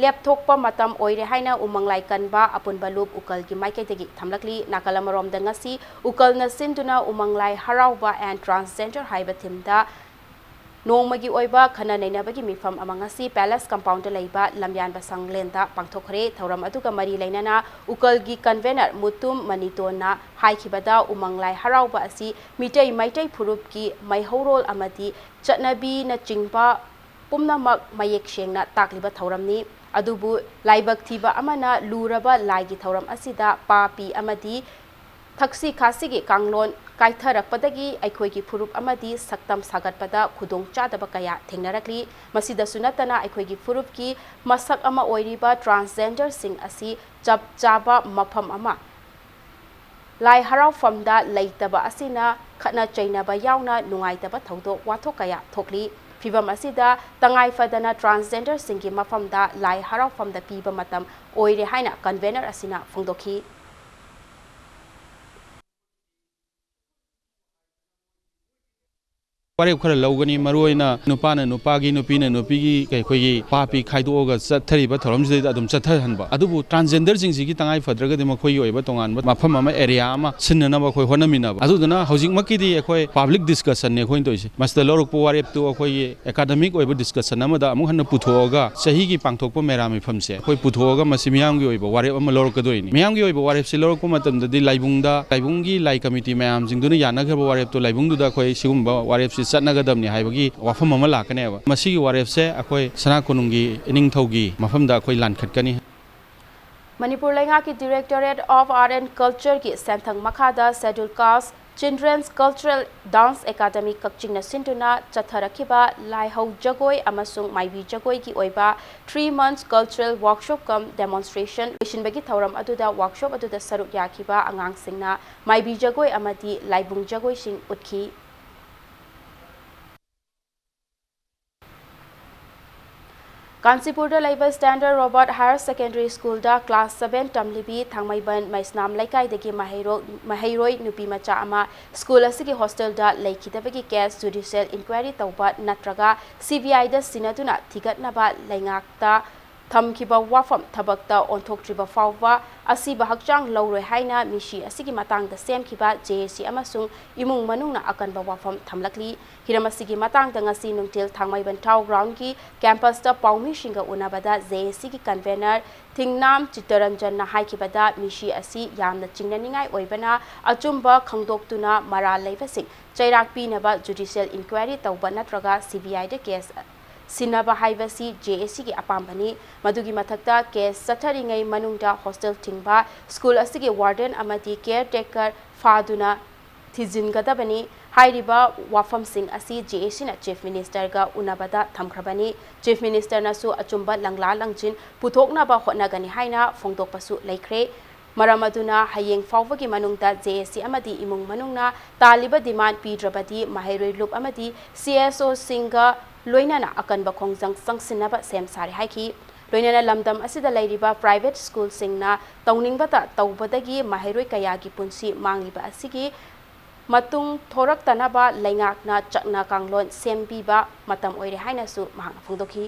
ꯂꯦꯞꯊꯣꯛꯄ ꯃꯇꯝ ꯑꯣꯏꯔꯦ ꯍꯥꯏꯅ ꯎꯃꯪ ꯂꯥꯏ ꯀꯟꯕ ꯑꯄꯨꯟꯕ ꯂꯨꯞ ꯎꯀꯜꯒꯤ ꯃꯥꯏꯀꯩꯗꯒꯤ ꯊꯝꯂꯛꯂꯤ꯫ ꯅꯥꯀꯜ ꯑꯃꯔꯣꯝꯗ ꯉꯁꯤ ꯎꯀꯜꯅ ꯁꯤꯟꯗꯨꯅ ꯎꯃꯪ ꯂꯥꯏ ꯍꯔꯥꯎꯕ and transgender ꯍꯥꯏꯕ themeꯗ ꯅꯣꯡꯃꯒꯤ ꯑꯣꯏꯕ ꯈꯟꯅ ꯅꯩꯅꯕꯒꯤ ꯃꯤꯐꯝ ꯑꯃ ꯉꯁꯤ Palace compoundꯗ ꯂꯩꯕ ꯂꯝꯌꯥꯟꯕ ꯁꯪꯂꯦꯟꯗ ꯄꯥꯡꯊꯣꯛꯈ꯭ꯔꯦ꯫ ꯊꯧꯔꯝ ꯑꯗꯨꯒ ꯃꯔꯤ ꯂꯩꯅꯅ ꯎꯀꯜꯒꯤ convener ꯃꯨꯇꯨꯝ ꯃꯅꯤꯇꯣꯟꯅ ꯍꯥꯏꯈꯤꯕꯗ, ꯎꯃꯪ ꯂꯥꯏ ꯍꯔꯥꯎꯕ ꯑꯁꯤ ꯃꯤꯇꯩ ꯃꯩꯇꯩ ꯐꯨꯔꯨꯞꯀꯤ ꯃꯩꯍꯧꯔꯣꯜ ꯑꯃꯗꯤ ꯆꯠꯅꯕꯤꯅꯆꯤꯡꯕ ꯄꯨꯝꯅꯃꯛ ꯃꯌꯦꯛ ꯁꯦꯡꯅ ꯇꯥꯛꯂꯤꯕ ꯊꯧꯔꯝꯅꯤ꯫ ꯑꯗꯨꯕꯨ ꯂꯥꯏꯕꯛ ꯊꯤꯕ ꯑꯃꯅ, ꯂꯨꯔꯕ ꯂꯥꯏꯒꯤ ꯊꯧꯔꯝ ꯑꯁꯤꯗ ꯄꯥꯄꯤ ꯑꯃꯗꯤ ꯊꯛꯁꯤ ꯈꯥꯁꯤꯒꯤ ꯀꯥꯡꯂꯣꯟ ꯀꯥꯏꯊꯔꯛꯄꯗꯒꯤ ꯑꯩꯈꯣꯏꯒꯤ ꯐꯨꯔꯨꯞ ꯑꯃꯗꯤ ꯁꯛꯇꯝ ꯁꯥꯒꯠꯄꯗ ꯈꯨꯗꯣꯡꯆꯥꯗꯕ ꯀꯌꯥ ꯊꯦꯡꯅꯔꯛꯂꯤ꯫ ꯃꯁꯤꯗꯁꯨ ꯅꯠꯇꯅ ꯑꯩꯈꯣꯏꯒꯤ ꯐꯨꯔꯨꯞꯀꯤ ꯃꯁꯛ ꯑꯃ ꯑꯣꯏꯔꯤꯕ transgenderꯁꯤꯡ ꯑꯁꯤ ꯆꯞ ꯆꯥꯕ ꯃꯐꯝ ꯑꯃ, ꯂꯥꯏ ꯍꯔꯥꯎꯐꯝꯗ ꯂꯩꯇꯕ ꯑꯁꯤꯅ ꯈꯠꯅ ꯆꯩꯅꯕ ꯌꯥꯎꯅ ꯅꯨꯡꯉꯥꯏꯇꯕ ꯊꯧꯗꯣꯛ ꯋꯥꯊꯣꯛ ꯀꯌꯥ ꯊꯣꯛꯂꯤ꯫ ꯐꯤꯚꯝ ꯑꯁꯤꯗ ꯇꯉꯥꯏ ꯐꯗꯅ transgenderꯁꯤꯡꯒꯤ ꯃꯐꯝꯗ ꯂꯥꯏ ꯍꯔꯥꯎꯐꯝꯗ ꯄꯤꯕ ꯃꯇꯝ ꯑꯣꯏꯔꯦ ꯍꯥꯏꯅ convener ꯑꯁꯤꯅ ꯐꯣꯡꯗꯣꯛꯈꯤ꯫ ꯋꯥꯔꯦꯞ ꯈꯔ ꯂꯧꯒꯅꯤ꯫ ꯃꯔꯨꯑꯣꯏꯅ ꯅꯨꯄꯥꯅ ꯅꯨꯄꯥꯒꯤ, ꯅꯨꯄꯤꯅ ꯅꯨꯄꯤꯒꯤ ꯑꯩꯈꯣꯏꯒꯤ ꯄꯥꯄꯤ ꯈꯥꯏꯗꯣꯛꯑꯒ ꯆꯠꯊꯔꯤꯕ ꯊꯧꯔꯝꯁꯤꯗꯩꯗ ꯑꯗꯨꯝ ꯆꯠꯊꯍꯟꯕ꯫ ꯑꯗꯨꯕꯨ transgenderꯁꯤꯡꯁꯤꯒꯤ ꯇꯉꯥꯏ ꯐꯗ꯭ꯔꯒꯗꯤ ꯃꯈꯣꯏꯒꯤ ꯑꯣꯏꯕ ꯇꯣꯉꯥꯟꯕ ꯃꯐꯝ ꯑꯃ, area ꯑꯃ ꯁꯤꯟꯅꯅꯕ ꯑꯩꯈꯣꯏ ꯍꯣꯠꯅꯃꯤꯟꯅꯕ꯫ ꯑꯗꯨꯗꯨꯅ ꯍꯧꯖꯤꯛꯃꯛꯀꯤꯗꯤ ꯑꯩꯈꯣꯏ public discussionꯅꯤ ꯑꯩꯈꯣꯏꯅ ꯇꯧꯔꯤꯁꯦ꯫ ꯃꯁꯤꯗ ꯂꯧꯔꯛꯄ ꯋꯥꯔꯦꯞꯇꯨ ꯑꯩꯈꯣꯏꯒꯤ academic ꯑꯣꯏꯕ discussion ꯑꯃꯗ ꯑꯃꯨꯛ ꯍꯟꯅ ꯄꯨꯊꯣꯛꯑꯒ ꯆꯍꯤꯒꯤ ꯄꯥꯡꯊꯣꯛꯄ ꯃꯦꯔꯥ ꯃꯤꯐꯝꯁꯦ ꯑꯩꯈꯣꯏ ꯄꯨꯊꯣꯛꯑꯒ ꯃꯁꯤ ꯃꯤꯌꯥꯝꯒꯤ ꯑꯣꯏꯕ ꯋꯥꯔꯦꯞ ꯑꯃ ꯂꯧꯔꯛꯀꯗꯣꯏꯅꯤ꯫ ꯃꯤꯌꯥꯝꯒꯤ ꯑꯣꯏꯕ ꯋꯥꯔꯦꯞꯁꯤ ꯂꯧꯔꯛꯄ ꯃꯇꯝꯗꯗꯤ ꯂꯥꯏꯕꯨꯡꯗ, ꯂꯥꯏꯕꯨꯡꯒꯤ ꯂꯥꯏ committee ꯃꯌꯥꯝꯁꯤꯡꯗꯨꯅ ꯌꯥꯅꯈ꯭ꯔꯕ ꯋꯥꯔꯦꯞꯇꯣ ꯂꯥꯏꯕꯨꯡꯗꯨꯗ ꯑꯩꯈꯣꯏ ꯁꯤꯒꯨꯝꯕ ꯋꯥꯔꯦꯞꯁꯤ ꯆꯠꯅꯒꯗꯕꯅꯤ ꯍꯥꯏꯕꯒꯤ ꯋꯥꯐꯝ ꯑꯃ ꯂꯥꯛꯀꯅꯦꯕ꯫ ꯃꯁꯤꯒꯤ ꯋꯥꯔꯦꯞꯁꯦ ꯑꯩꯈꯣꯏ ꯁꯅꯥ ꯀꯣꯅꯨꯡꯒꯤ ꯏꯅꯤꯡꯊꯧꯒꯤ ꯃꯐꯝꯗ ꯑꯩꯈꯣꯏ ꯂꯥꯟꯈꯠꯀꯅꯤ꯫ ꯃꯅꯤꯄꯨꯔ ꯂꯩꯉꯥꯛꯀꯤ Directorate of Art and Cultureꯒꯤ ꯁꯦꯟꯊꯪ ꯃꯈꯥꯗ Scheduled Caste Children's Cultural Dance Academy ꯀꯛꯆꯤꯡꯅ ꯁꯤꯟꯗꯨꯅ ꯆꯠꯊꯔꯛꯈꯤꯕ ꯂꯥꯏꯍꯧ ꯖꯒꯣꯏ ꯑꯃꯁꯨꯡ ꯃꯥꯏꯕꯤ ꯖꯒꯣꯏꯒꯤ ꯑꯣꯏꯕ three months cultural workshop cum demonstration ꯂꯣꯏꯁꯤꯟꯕꯒꯤ ꯊꯧꯔꯝ ꯑꯗꯨꯗ workshop ꯑꯗꯨꯗ ꯁꯔꯨꯛ ꯌꯥꯈꯤꯕ ꯑꯉꯥꯡꯁꯤꯡꯅ ꯃꯥꯏꯕꯤ ꯖꯒꯣꯏ ꯑꯃꯗꯤ ꯂꯥꯏꯕꯨꯡ ꯖꯒꯣꯏꯁꯤꯡ ꯎꯠꯈꯤ꯫ ꯀꯥꯟꯆꯤꯄꯨꯔꯗ ꯂꯩꯕ Standard Robert Higher Secondary Schoolꯗ class seven ꯇꯝꯂꯤꯕꯤ ꯊꯥꯡꯃꯩꯕꯟ ꯃꯩꯁꯅꯥꯝ ꯂꯩꯀꯥꯏꯗꯒꯤ ꯃꯍꯩꯔꯣ-, ꯃꯍꯩꯔꯣꯏ ꯅꯨꯄꯤ ꯃꯆꯥ ꯑꯃ school ꯑꯁꯤꯒꯤ hostelꯗ ꯂꯩꯈꯤꯗꯕꯒꯤ case judicial inquiry ꯇꯧꯕ ꯅꯠꯇ꯭ꯔꯒ CBIꯗ ꯁꯤꯟꯅꯗꯨꯅ ꯊꯤꯒꯠꯅꯕ ꯂꯩꯉꯥꯛꯇ ꯊꯝꯈꯤꯕ ꯋꯥꯐꯝ ꯊꯕꯛꯇ ꯑꯣꯟꯊꯣꯛꯇ꯭ꯔꯤꯕ ꯐꯥꯎꯕ ꯑꯁꯤꯕ ꯍꯛꯆꯥꯡ ꯂꯧꯔꯣꯏ ꯍꯥꯏꯅ ꯃꯤꯁꯤ ꯑꯁꯤꯒꯤ ꯃꯇꯥꯡꯗ ꯁꯦꯝꯈꯤꯕ JAC ꯑꯃꯁꯨꯡ ꯏꯃꯨꯡ ꯃꯅꯨꯡꯅ ꯑꯀꯟꯕ ꯋꯥꯐꯝ ꯊꯝꯂꯛꯂꯤ꯫ ꯍꯤꯔꯝ ꯑꯁꯤꯒꯤ ꯃꯇꯥꯡꯗ ꯉꯁꯤ ꯅꯨꯡꯊꯤꯜ ꯊꯥꯡꯃꯩꯕꯟ ꯊꯥꯎ groundꯀꯤ campusꯇ ꯄꯥꯎꯃꯤꯁꯤꯡꯒ ꯎꯅꯕꯗ JACꯒꯤ convener ꯊꯤꯡꯅꯥꯝ ꯆꯤꯠꯇꯔꯟꯖꯟꯅ ꯍꯥꯏꯈꯤꯕꯗ, ꯃꯤꯁꯤ ꯑꯁꯤ ꯌꯥꯝꯅ ꯆꯤꯡꯅꯅꯤꯡꯉꯥꯏ ꯑꯣꯏꯕꯅ, ꯑꯆꯨꯝꯕ ꯈꯪꯗꯣꯛꯇꯨꯅ ꯃꯔꯥꯜ ꯂꯩꯕꯁꯤꯡ ꯆꯩꯔꯥꯛ ꯄꯤꯅꯕ judicial inquiry ꯇꯧꯕ ꯅꯠꯇ꯭ꯔꯒ CBIꯗ case ꯁꯤꯟꯅꯕ ꯍꯥꯏꯕꯁꯤ J A Cꯒꯤ ꯑꯄꯥꯝꯕꯅꯤ꯫ ꯃꯗꯨꯒꯤ ꯃꯊꯛꯇ case ꯆꯠꯊꯔꯤꯉꯩ ꯃꯅꯨꯡꯗ hostel ꯊꯤꯡꯕ, school ꯑꯁꯤꯒꯤ warden ꯑꯃꯗꯤ caretaker ꯐꯥꯗꯨꯅ ꯊꯤꯖꯤꯟꯒꯗꯕꯅꯤ꯫ ꯍꯥꯏꯔꯤꯕ ꯋꯥꯐꯝꯁꯤꯡ ꯑꯁꯤ J A Cꯅ Chief Ministerꯒ ꯎꯅꯕꯗ ꯊꯝꯈ꯭ꯔꯕꯅꯤ꯫ Chief Ministerꯅꯁꯨ ꯑꯆꯨꯝꯕ ꯂꯪꯂꯥ ꯂꯪꯖꯤꯟ ꯄꯨꯊꯣꯛꯅꯕ ꯍꯣꯠꯅꯒꯅꯤ ꯍꯥꯏꯅ ꯐꯣꯡꯗꯣꯛꯄꯁꯨ ꯂꯩꯈ꯭ꯔꯦ꯫ ꯃꯔꯝ ꯑꯗꯨꯅ ꯍꯌꯦꯡ ꯐꯥꯎꯕꯒꯤ ꯃꯅꯨꯡꯗ J A C ꯑꯃꯗꯤ ꯏꯃꯨꯡ ꯃꯅꯨꯡꯅ ꯇꯥꯜꯂꯤꯕ demand ꯄꯤꯗ꯭ꯔꯕꯗꯤ ꯃꯍꯩꯔꯣꯏ ꯂꯨꯞ ꯑꯃꯗꯤ C S Oꯁꯤꯡꯒ ꯂꯣꯏꯅꯅ ꯑꯀꯟꯕ ꯈꯣꯡꯖꯪ ꯆꯪꯁꯤꯟꯅꯕ ꯁꯦꯝ ꯁꯥꯔꯦ ꯍꯥꯏꯈꯤ꯫ ꯂꯣꯏꯅꯅ ꯂꯝꯗꯝ ꯑꯁꯤꯗ ꯂꯩꯔꯤꯕ private schoolꯁꯤꯡꯅ ꯇꯧꯅꯤꯡꯕꯇ ꯇꯧꯕꯗꯒꯤ ꯃꯍꯩꯔꯣꯏ ꯀꯌꯥꯒꯤ ꯄꯨꯟꯁꯤ ꯃꯥꯡꯂꯤꯕ ꯑꯁꯤꯒꯤ ꯃꯇꯨꯡ ꯊꯣꯔꯛꯇꯅꯕ ꯂꯩꯉꯥꯛꯅ ꯆꯠꯅ ꯀꯥꯡꯂꯣꯟ ꯁꯦꯝꯕꯤꯕ ꯃꯇꯝ ꯑꯣꯏꯔꯦ ꯍꯥꯏꯅꯁꯨ ꯃꯍꯥꯛꯅ ꯐꯣꯡꯗꯣꯛꯈꯤ꯫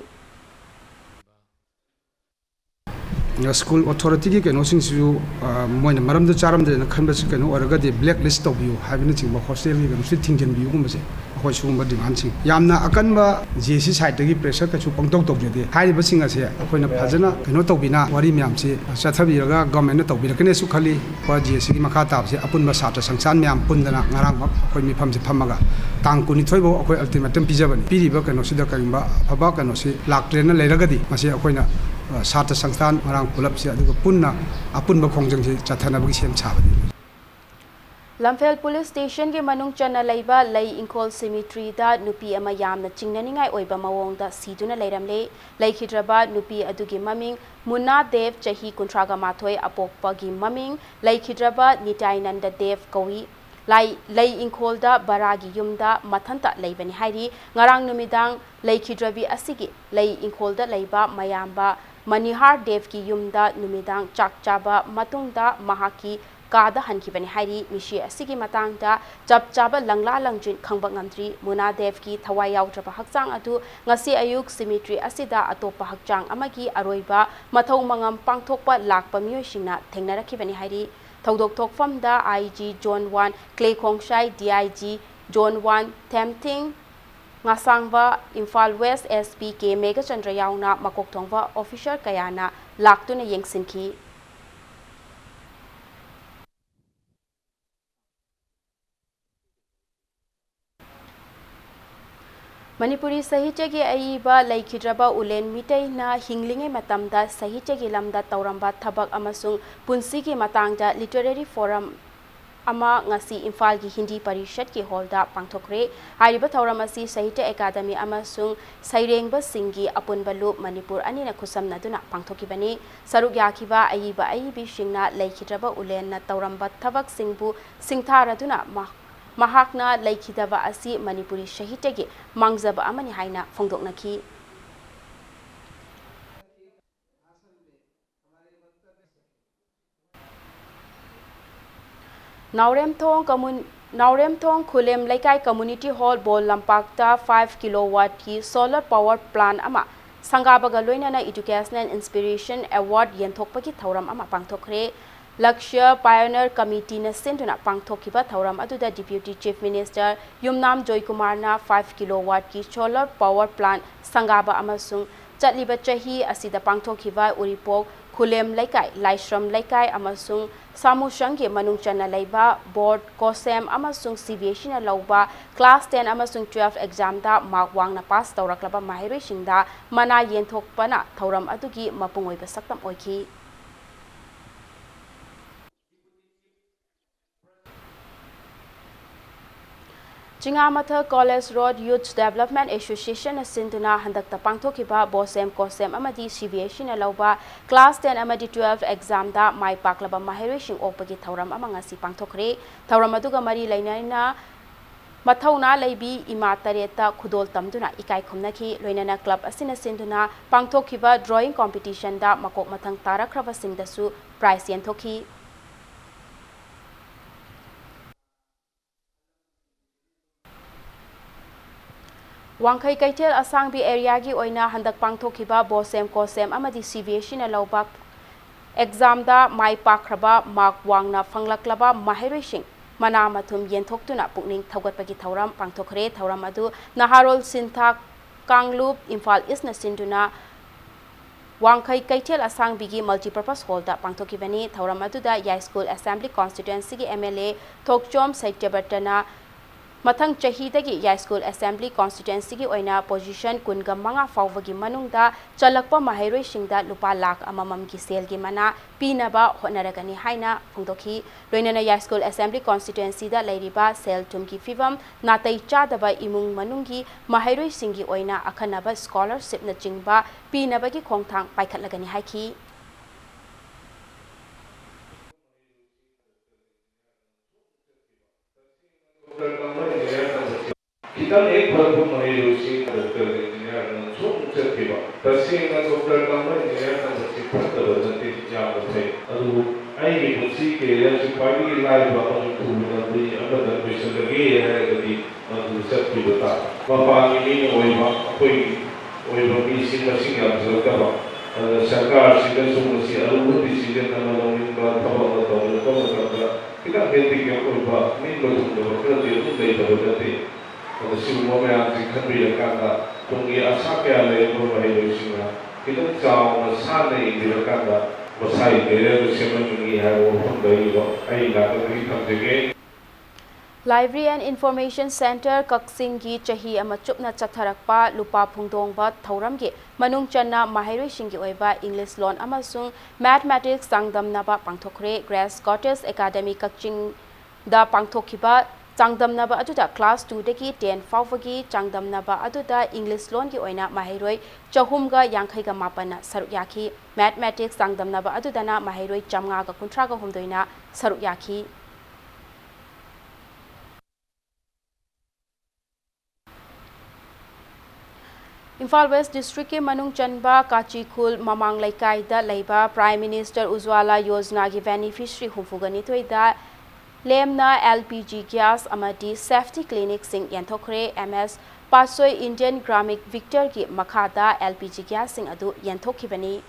School authorityꯒꯤ ꯀꯩꯅꯣꯁꯤꯡꯁꯤꯁꯨ, ꯑ, ꯃꯣꯏꯅ ꯃꯔꯝꯗꯨ ꯆꯥꯔꯝꯗ꯭ꯔꯦꯅ ꯈꯟꯕꯁꯤ ꯀꯩꯅꯣ ꯑꯣꯏꯔꯒꯗꯤ blacklist ꯇꯧꯕꯤꯌꯨ ꯍꯥꯏꯕꯅꯆꯤꯡꯕ, hostelꯒꯤ ꯀꯩꯅꯣꯁꯤ ꯊꯤꯡꯖꯤꯟꯕꯤꯌꯨꯒꯨꯝꯕꯁꯦ, ꯑꯩꯈꯣꯏ ꯁꯤꯒꯨꯝꯕ demandꯁꯤꯡ ꯌꯥꯝꯅ ꯑꯀꯟꯕ J A C sideꯇꯒꯤ pressure ꯀꯩꯁꯨ ꯄꯪꯇꯧ ꯇꯧꯖꯗꯦ꯫ ꯍꯥꯏꯔꯤꯕꯁꯤꯡ ꯑꯁꯦ ꯑꯩꯈꯣꯏꯅ ꯐꯖꯅ ꯀꯩꯅꯣ ꯇꯧꯕꯤꯅ, ꯋꯥꯔꯤ ꯃꯌꯥꯝꯁꯤ ꯆꯠꯊꯕꯤꯔꯒ governmentꯅ ꯇꯧꯕꯤꯔꯛꯀꯅꯤꯁꯨ ꯈꯜꯂꯤ꯫ ꯑꯩꯈꯣꯏ J A Cꯒꯤ ꯃꯈꯥ ꯇꯥꯕꯁꯦ ꯑꯄꯨꯟꯕ ꯁꯥꯇ꯭ꯔ ꯁꯪꯁꯊꯥꯟ ꯃꯌꯥꯝ ꯄꯨꯟꯗꯅ ꯉꯔꯥꯡꯃꯛ ꯑꯩꯈꯣꯏ ꯃꯤꯐꯝꯁꯦ ꯐꯝꯃꯒ ꯇꯥꯡ ꯀꯨꯟꯅꯤꯊꯣꯏ ꯐꯥꯎ ꯑꯩꯈꯣꯏ ultimatum ꯄꯤꯖꯕꯅꯤ꯫ ꯄꯤꯔꯤꯕ ꯀꯩꯅꯣꯁꯤꯗ ꯀꯔꯤꯒꯨꯝꯕ ꯑꯐꯕ ꯀꯩꯅꯣꯁꯤ ꯂꯥꯛꯇ꯭ꯔꯦꯅ ꯂꯩꯔꯒꯗꯤ ꯃꯁꯤ ꯑꯩꯈꯣꯏꯅ, ꯑ, ꯁꯥꯇ꯭ꯔ ꯁꯪꯁꯊꯥꯟ ꯃꯔꯥꯡ ꯄꯨꯂꯞꯁꯦ ꯑꯗꯨꯒ ꯄꯨꯟꯅ ꯑꯄꯨꯟꯕ ꯈꯣꯡꯖꯪꯁꯤ ꯆꯠꯊꯅꯕꯒꯤ ꯁꯦꯝ ꯁꯥꯕꯅꯤ꯫ ꯂꯝꯐꯦꯜ police stationꯒꯤ ꯃꯅꯨꯡ ꯆꯟꯅ ꯂꯩꯕ ꯂꯩ ꯏꯪꯈꯣꯜ cemeteryꯗ ꯅꯨꯄꯤ ꯑꯃ ꯌꯥꯝꯅ ꯆꯤꯡꯅꯅꯤꯡꯉꯥꯏ ꯑꯣꯏꯕ ꯃꯑꯣꯡꯗ ꯁꯤꯗꯨꯅ ꯂꯩꯔꯝꯂꯦ꯫ ꯂꯩꯈꯤꯗ꯭ꯔꯕ ꯅꯨꯄꯤ ꯑꯗꯨꯒꯤ ꯃꯃꯤꯡ ꯃꯨꯟꯅꯥ ꯗꯦꯕ, ꯆꯍꯤ ꯀꯨꯟꯊ꯭ꯔꯥꯒ ꯃꯥꯊꯣꯏ, ꯑꯄꯣꯛꯄꯒꯤ ꯃꯃꯤꯡ ꯂꯩꯈꯤꯗ꯭ꯔꯕ ꯅꯤꯇꯥꯏꯅꯟꯗ ꯗꯦꯕ ꯀꯧꯏ꯫ ꯂꯥꯏ-, ꯂꯩ ꯏꯪꯈꯣꯜꯗ ꯕꯔꯥꯒꯤ ꯌꯨꯝꯗ ꯃꯊꯟꯇ ꯂꯩꯕꯅꯤ ꯍꯥꯏꯔꯤ꯫ ꯉꯔꯥꯡ ꯅꯨꯃꯤꯗꯥꯡ ꯂꯩꯈꯤꯗ꯭ꯔꯕꯤ ꯑꯁꯤꯒꯤ ꯂꯩ ꯏꯪꯈꯣꯜꯗ ꯂꯩꯕ ꯃꯌꯥꯝꯕ ꯃꯅꯤꯍꯥꯔ ꯗꯦꯕꯀꯤ ꯌꯨꯝꯗ ꯅꯨꯃꯤꯗꯥꯡ ꯆꯥꯛ ꯆꯥꯕ ꯃꯇꯨꯡꯗ ꯃꯍꯥꯛꯀꯤ ꯀꯥꯗ ꯍꯟꯈꯤꯕꯅꯤ ꯍꯥꯏꯔꯤ꯫ ꯃꯤꯁꯤ ꯑꯁꯤꯒꯤ ꯃꯇꯥꯡꯗ ꯆꯞ ꯆꯥꯕ ꯂꯪꯂꯥ ꯂꯪꯖꯤꯟ ꯈꯪꯕ ꯉꯝꯗ꯭ꯔꯤ꯫ ꯃꯨꯅꯥ ꯗꯦꯕꯀꯤ ꯊꯋꯥꯏ ꯌꯥꯎꯗ꯭ꯔꯕ ꯍꯛꯆꯥꯡ ꯑꯗꯨ ꯉꯁꯤ ꯑꯌꯨꯛ cemetery ꯑꯁꯤꯗ ꯑꯇꯣꯞꯄ ꯍꯛꯆꯥꯡ ꯑꯃꯒꯤ ꯑꯔꯣꯏꯕ ꯃꯊꯧ ꯃꯉꯝ ꯄꯥꯡꯊꯣꯛꯄ ꯂꯥꯛꯄ ꯃꯤꯑꯣꯏꯁꯤꯡꯅ ꯊꯦꯡꯅꯔꯛꯈꯤꯕꯅꯤ ꯍꯥꯏꯔꯤ꯫ ꯊꯧꯗꯣꯛ ꯊꯣꯛꯐꯝꯗ I G Zone one Kle Khongsai, D I G Zone one Themthing Ngashangva, Imphal West S P K Meghachandra ꯌꯥꯎꯅ ꯃꯀꯣꯛ ꯊꯣꯡꯕ officer ꯀꯌꯥꯅ ꯂꯥꯛꯇꯨꯅ ꯌꯦꯡꯁꯤꯟꯈꯤ꯫ ꯃꯅꯤꯄꯨꯔꯤ ꯁꯥꯍꯤꯇ꯭ꯌꯒꯤ ꯑꯏꯕ ꯂꯩꯈꯤꯗ꯭ꯔꯕ ꯎꯂꯦꯟ ꯃꯤꯇꯩꯅ ꯍꯤꯡꯂꯤꯉꯩ ꯃꯇꯝꯗ ꯁꯥꯍꯤꯇ꯭ꯌꯒꯤ ꯂꯝꯗ ꯇꯧꯔꯝꯕ ꯊꯕꯛ ꯑꯃꯁꯨꯡ ꯄꯨꯟꯁꯤꯒꯤ ꯃꯇꯥꯡꯗ literary forum ꯑꯃ ꯉꯁꯤ ꯏꯝꯐꯥꯜꯒꯤ ꯍꯤꯟꯗꯤ ꯄꯔꯤꯁꯠꯀꯤ ꯍꯣꯜꯗ ꯄꯥꯡꯊꯣꯛꯈ꯭ꯔꯦ꯫ ꯍꯥꯏꯔꯤꯕ ꯊꯧꯔꯝ ꯑꯁꯤ ꯁꯥꯍꯤꯇ꯭ꯌ ꯑꯦꯀꯥꯗꯃꯤ ꯑꯃꯁꯨꯡ ꯁꯩꯔꯦꯡꯕꯁꯤꯡꯒꯤ ꯑꯄꯨꯟꯕ ꯂꯨꯞ ꯃꯅꯤꯄꯨꯔ ꯑꯅꯤꯅ ꯈꯨꯠꯁꯝꯅꯗꯨꯅ ꯄꯥꯡꯊꯣꯛꯈꯤꯕꯅꯤ꯫ ꯁꯔꯨꯛ ꯌꯥꯈꯤꯕ ꯑꯏꯕ ꯑꯏꯕꯤꯁꯤꯡꯅ ꯂꯩꯈꯤꯗ꯭ꯔꯕ ꯎꯂꯦꯟꯅ ꯇꯧꯔꯝꯕ ꯊꯕꯛꯁꯤꯡꯕꯨ ꯁꯤꯡꯊꯥꯔꯗꯨꯅ ꯃꯍꯥꯛ ꯃꯍꯥꯛꯅ ꯂꯩꯈꯤꯗꯕ ꯑꯁꯤ ꯃꯅꯤꯄꯨꯔꯤ ꯁꯥꯍꯤꯇ꯭ꯌꯒꯤ ꯃꯥꯡꯖꯕ ꯑꯃꯅꯤ ꯍꯥꯏꯅ ꯐꯣꯡꯗꯣꯛꯅꯈꯤ꯫ ꯅꯥꯎꯔꯦꯝꯊꯣꯡ ꯀꯃꯨꯟ-, ꯅꯥꯎꯔꯦꯝꯊꯣꯡ ꯈꯨꯂꯦꯝ ꯂꯩꯀꯥꯏ community hall ꯕꯣꯜ ꯂꯝꯄꯥꯛꯇ five kilowattꯀꯤ solar power plant ꯑꯃ ꯁꯪꯒꯥꯕꯒ ꯂꯣꯏꯅꯅ Educational Inspiration Award ꯌꯦꯟꯊꯣꯛꯄꯒꯤ ꯊꯧꯔꯝ ꯑꯃ ꯄꯥꯡꯊꯣꯛꯈ꯭ꯔꯦ꯫ ꯂꯛꯁ꯭ꯌ Pioneer Committeeꯅ ꯁꯤꯟꯗꯨꯅ ꯄꯥꯡꯊꯣꯛꯈꯤꯕ ꯊꯧꯔꯝ ꯑꯗꯨꯗ Deputy Chief Minister ꯌꯨꯝꯅꯥꯝ ꯖꯣꯏꯀꯨꯃꯥꯔꯅ five kilowattꯀꯤ solar power plant ꯁꯪꯒꯥꯕ ꯑꯃꯁꯨꯡ ꯆꯠꯂꯤꯕ ꯆꯍꯤ ꯑꯁꯤꯗ ꯄꯥꯡꯊꯣꯛꯈꯤꯕ ꯎꯔꯤꯄꯣꯛ, ꯈꯨꯂꯦꯝ ꯂꯩꯀꯥꯏ, ꯂꯥꯏꯁ꯭ꯔꯝ ꯂꯩꯀꯥꯏ ꯑꯃꯁꯨꯡ ꯁꯥꯃꯨꯁꯪꯒꯤ ꯃꯅꯨꯡ ꯆꯟꯅ ꯂꯩꯕ board, COHSEM ꯑꯃꯁꯨꯡ CBSEꯅ ꯂꯧꯕ class ten ꯑꯃꯁꯨꯡ twelve examꯗ mark ꯋꯥꯡꯅ pass ꯇꯧꯔꯛꯂꯕ ꯃꯍꯩꯔꯣꯏꯁꯤꯡꯗ ꯃꯅꯥ ꯌꯦꯟꯊꯣꯛꯄꯅ ꯊꯧꯔꯝ ꯑꯗꯨꯒꯤ ꯃꯄꯨꯡ ꯑꯣꯏꯕ ꯁꯛꯇꯝ ꯑꯣꯏꯈꯤ꯫ ꯆꯤꯉꯥꯃꯊꯛ College Road Youth Development Associationꯅ ꯁꯤꯟꯗꯨꯅ ꯍꯟꯗꯛꯇ ꯄꯥꯡꯊꯣꯛꯈꯤꯕ BOSEM, COHSEM ꯑꯃꯗꯤ CBSEꯅ ꯂꯧꯕ class ten ꯑꯃꯗꯤ twelve examꯗ ꯃꯥꯏ ꯄꯥꯛꯂꯕ ꯃꯍꯩꯔꯣꯏꯁꯤꯡ ꯑꯣꯛꯄꯒꯤ ꯊꯧꯔꯝ ꯑꯃ ꯉꯁꯤ ꯄꯥꯡꯊꯣꯛꯈ꯭ꯔꯦ꯫ ꯊꯧꯔꯝ ꯑꯗꯨꯒ ꯃꯔꯤ ꯂꯩꯅꯅ ꯃꯊꯧꯅꯥ ꯂꯩꯕꯤ ꯏꯃꯥ ꯇꯔꯦꯠꯇ ꯈꯨꯗꯣꯜ ꯇꯝꯗꯨꯅ ꯏꯀꯥꯏ ꯈꯨꯝꯅꯈꯤ꯫ ꯂꯣꯏꯅꯅ club ꯑꯁꯤꯅ ꯁꯤꯟꯗꯨꯅ ꯄꯥꯡꯊꯣꯛꯈꯤꯕ drawing competitionꯗ ꯃꯀꯣꯛ ꯃꯊꯪ ꯇꯥꯔꯛꯈ꯭ꯔꯕꯁꯤꯡꯗꯁꯨ prize ꯌꯦꯟꯊꯣꯛꯈꯤ꯫ ꯋꯥꯡꯈꯩ ꯀꯩꯊꯦꯜ ꯑꯁꯥꯡꯕꯤ areaꯒꯤ ꯑꯣꯏꯅ ꯍꯟꯗꯛ ꯄꯥꯡꯊꯣꯛꯈꯤꯕ BOSEM, COHSEM ꯑꯃꯗꯤ CBSEꯅ ꯂꯧꯕ examꯗ ꯃꯥꯏ ꯄꯥꯛꯈ꯭ꯔꯕ, mark ꯋꯥꯡꯅ ꯐꯪꯂꯛꯂꯕ ꯃꯍꯩꯔꯣꯏꯁꯤꯡ ꯃꯅꯥ ꯃꯊꯨꯝ ꯌꯦꯟꯊꯣꯛꯇꯨꯅ ꯄꯨꯛꯅꯤꯡ ꯊꯧꯒꯠꯄꯒꯤ ꯊꯧꯔꯝ ꯄꯥꯡꯊꯣꯛꯈ꯭ꯔꯦ꯫ ꯊꯧꯔꯝ ꯑꯗꯨ ꯅꯍꯥꯔꯣꯜ ꯁꯤꯟꯊꯥ ꯀꯥꯡꯂꯨꯞ, ꯏꯝꯐꯥꯜ Eastꯅ ꯁꯤꯟꯗꯨꯅ ꯋꯥꯡꯈꯩ ꯀꯩꯊꯦꯜ ꯑꯁꯥꯡꯕꯤꯒꯤ multipurpose hallꯗ ꯄꯥꯡꯊꯣꯛꯈꯤꯕꯅꯤ꯫ ꯊꯧꯔꯝ ꯑꯗꯨꯗ ꯌꯥꯏꯁ꯭ꯀꯨꯜ Assembly Constituencyꯒꯤ MLA ꯊꯣꯛꯆꯣꯝ ꯁꯇ꯭ꯌꯕ꯭ꯔꯇꯅ ꯃꯊꯪ ꯆꯍꯤꯗꯒꯤ ꯌꯥꯏꯁ꯭ꯀꯨꯜ ꯑꯦꯁꯦꯝꯕ꯭ꯂꯤ ꯀꯣꯟꯁꯇꯤꯇ꯭ꯋꯦꯟꯁꯤꯒꯤ ꯑꯣꯏꯅ ꯄꯣꯖꯤꯁꯟ ꯀꯨꯟꯒ ꯃꯉꯥ ꯐꯥꯎꯕꯒꯤ ꯃꯅꯨꯡꯗ ꯆꯜꯂꯛꯄ ꯃꯍꯩꯔꯣꯏꯁꯤꯡꯗ ꯂꯨꯄꯥ ꯂꯥꯈ ꯑꯃꯃꯝꯒꯤ ꯁꯦꯜꯒꯤ ꯃꯅꯥ ꯄꯤꯅꯕ ꯍꯣꯠꯅꯔꯒꯅꯤ ꯍꯥꯏꯅ ꯐꯣꯡꯗꯣꯛꯈꯤ꯫ ꯂꯣꯏꯅꯅ ꯌꯥꯏꯁ꯭ꯀꯨꯜ ꯑꯦꯁꯦꯝꯕ꯭ꯂꯤ ꯀꯣꯟꯁꯇꯤꯇ꯭ꯋꯦꯟꯁꯤꯗ ꯂꯩꯔꯤꯕ ꯁꯦꯜ ꯊꯨꯝꯒꯤ ꯐꯤꯕꯝ, ꯅꯥꯇꯩ ꯆꯥꯗꯕ ꯏꯃꯨꯡ ꯃꯅꯨꯡꯒꯤ ꯃꯍꯩꯔꯣꯏꯁꯤꯡꯒꯤ ꯑꯣꯏꯅ ꯑꯈꯟꯅꯕ ꯁ꯭ꯀꯣꯂꯔꯁꯤꯞꯅꯆꯤꯡꯕ ꯄꯤꯅꯕꯒꯤ ꯈꯣꯡꯊꯥꯡ ꯄꯥꯏꯈꯠꯂꯒꯅꯤ ꯍꯥꯏꯈꯤ꯫ ꯈꯤꯇꯪ ꯍꯦꯛ ꯐꯔꯛꯄ ꯃꯍꯩꯔꯣꯏꯁꯤ ꯗꯣꯛꯇꯔ ꯏꯟꯖꯤꯅꯤꯌꯥꯔ ꯁꯨꯝ ꯆꯠꯈꯤꯕ꯫ ꯇꯁꯦꯡꯅ ꯗꯣꯛꯇꯔ ꯇꯝꯕ ꯏꯟꯖꯤꯅꯤꯌꯥꯔ ꯇꯝꯕꯁꯤ ꯐꯠꯇꯕ ꯅꯠꯇꯦ, ꯌꯥꯝꯅ ꯐꯩ꯫ ꯑꯗꯨꯕꯨ ꯑꯩꯒꯤ ꯄꯨꯟꯁꯤ ꯀꯦꯔꯤꯌꯔꯁꯤ ꯈ꯭ꯋꯥꯏꯗꯒꯤ ꯂꯥꯏꯕ ꯑꯃꯁꯨꯡ ꯊꯨꯕ ꯂꯝꯕꯤ ꯑꯃꯗ ꯂꯣꯏꯁꯤꯜꯂꯒꯦ ꯍꯥꯏꯔꯒꯗꯤ ꯃꯗꯨ ꯆꯠꯈꯤꯕ ꯇꯥꯕ꯫ ꯃꯄꯥꯟꯒꯤ ꯃꯤꯅ ꯑꯣꯏꯕ, ꯑꯩꯈꯣꯏꯒꯤ ꯑꯣꯏꯕ ꯃꯤꯁꯤ ꯃꯁꯤꯡ ꯌꯥꯝꯁꯤꯜꯂꯛꯇꯕ, ꯑꯗꯨꯅ ꯁꯔꯀꯥꯔꯁꯤꯅꯁꯨ ꯃꯁꯤ ꯑꯔꯨꯕ decision ꯑꯃ ꯂꯧꯅꯤꯡꯕ, ꯊꯕꯛ ꯑꯃ ꯇꯧꯅꯤꯡꯕ ꯃꯇꯝꯗ ꯈꯤꯇꯪ handicap ꯑꯣꯏꯕ, ꯅꯤꯡꯕ ꯊꯨꯡꯗꯕ ꯈꯔꯗꯤ ꯑꯗꯨꯝ ꯂꯩꯇꯕ ꯅꯠꯇꯦ꯫ ꯑꯗꯣ ꯁꯤꯒꯨꯝꯕ ꯃꯌꯥꯝꯁꯤ ꯈꯟꯕꯤꯔꯀꯥꯟꯗ ꯇꯨꯡꯒꯤ ꯑꯁꯥ ꯀꯌꯥ ꯂꯩꯔꯕ ꯃꯍꯩꯔꯣꯏꯁꯤꯡꯅ ꯈꯤꯇꯪ ꯆꯥꯎꯅ ꯁꯥꯟꯅ ꯌꯦꯡꯕꯤꯔꯀꯥꯟꯗ ꯃꯁꯥꯒꯤ careerꯗꯨ ꯁꯦꯝꯍꯟꯅꯤꯡꯏ ꯍꯥꯏꯕ ꯋꯥꯐꯝꯗ ꯑꯩ, ꯑꯩ ꯅꯥꯀꯟꯗꯒꯤ ꯊꯝꯖꯒꯦ꯫ Library and Information Centre ꯀꯛꯆꯤꯡꯒꯤ ꯆꯍꯤ ꯑꯃ ꯆꯨꯞꯅ ꯆꯠꯊꯔꯛꯄ ꯂꯨꯄꯥ ꯐꯨꯡꯗꯣꯡꯕ ꯊꯧꯔꯝꯒꯤ ꯃꯅꯨꯡ ꯆꯟꯅ ꯃꯍꯩꯔꯣꯏꯁꯤꯡꯒꯤ ꯑꯣꯏꯕ English ꯂꯣꯟ ꯑꯃꯁꯨꯡ Mathematics ꯆꯥꯡꯗꯝꯅꯕ ꯄꯥꯡꯊꯣꯛꯈ꯭ꯔꯦ꯫ Grace Cottage Academy ꯀꯛꯆꯤꯡꯗ ꯄꯥꯡꯊꯣꯛꯈꯤꯕ ꯆꯥꯡꯗꯝꯅꯕ ꯑꯗꯨꯗ class twoꯗꯒꯤ ten ꯐꯥꯎꯕꯒꯤ ꯆꯥꯡꯗꯝꯅꯕ ꯑꯗꯨꯗ English ꯂꯣꯟꯒꯤ ꯑꯣꯏꯅ ꯃꯍꯩꯔꯣꯏ ꯆꯍꯨꯝꯒ ꯌꯥꯡꯈꯩꯒ ꯃꯥꯄꯟꯅ ꯁꯔꯨꯛ ꯌꯥꯈꯤ꯫ Mathematics ꯆꯥꯡꯗꯝꯅꯕ ꯑꯗꯨꯗꯅ ꯃꯍꯩꯔꯣꯏ ꯆꯥꯝꯃꯉꯥꯒ ꯀꯨꯟꯊ꯭ꯔꯥꯒ ꯍꯨꯝꯗꯣꯏꯅ ꯁꯔꯨꯛ ꯌꯥꯈꯤ꯫ ꯏꯝꯐꯥꯜ West Districtꯀꯤ ꯃꯅꯨꯡ ꯆꯟꯕ ꯀꯥꯆꯤꯈꯨꯜ ꯃꯃꯥꯡ ꯂꯩꯀꯥꯏꯗ ꯂꯩꯕ Prime Minister Ujjwala Yojanaꯒꯤ beneficiary ꯍꯨꯝꯐꯨꯒ ꯅꯤꯊꯣꯏꯗ ꯂꯦꯝꯅ L P G gas ꯑꯃꯗꯤ safety clinicꯁꯤꯡ ꯌꯦꯟꯊꯣꯛꯈ꯭ꯔꯦ꯫ M S ꯄꯥꯠꯁꯣꯏ Indian Grameen Vigilarꯒꯤ ꯃꯈꯥꯗ L P G gasꯁꯤꯡ ꯑꯗꯨ ꯌꯦꯟꯊꯣꯛꯈꯤꯕꯅꯤ꯫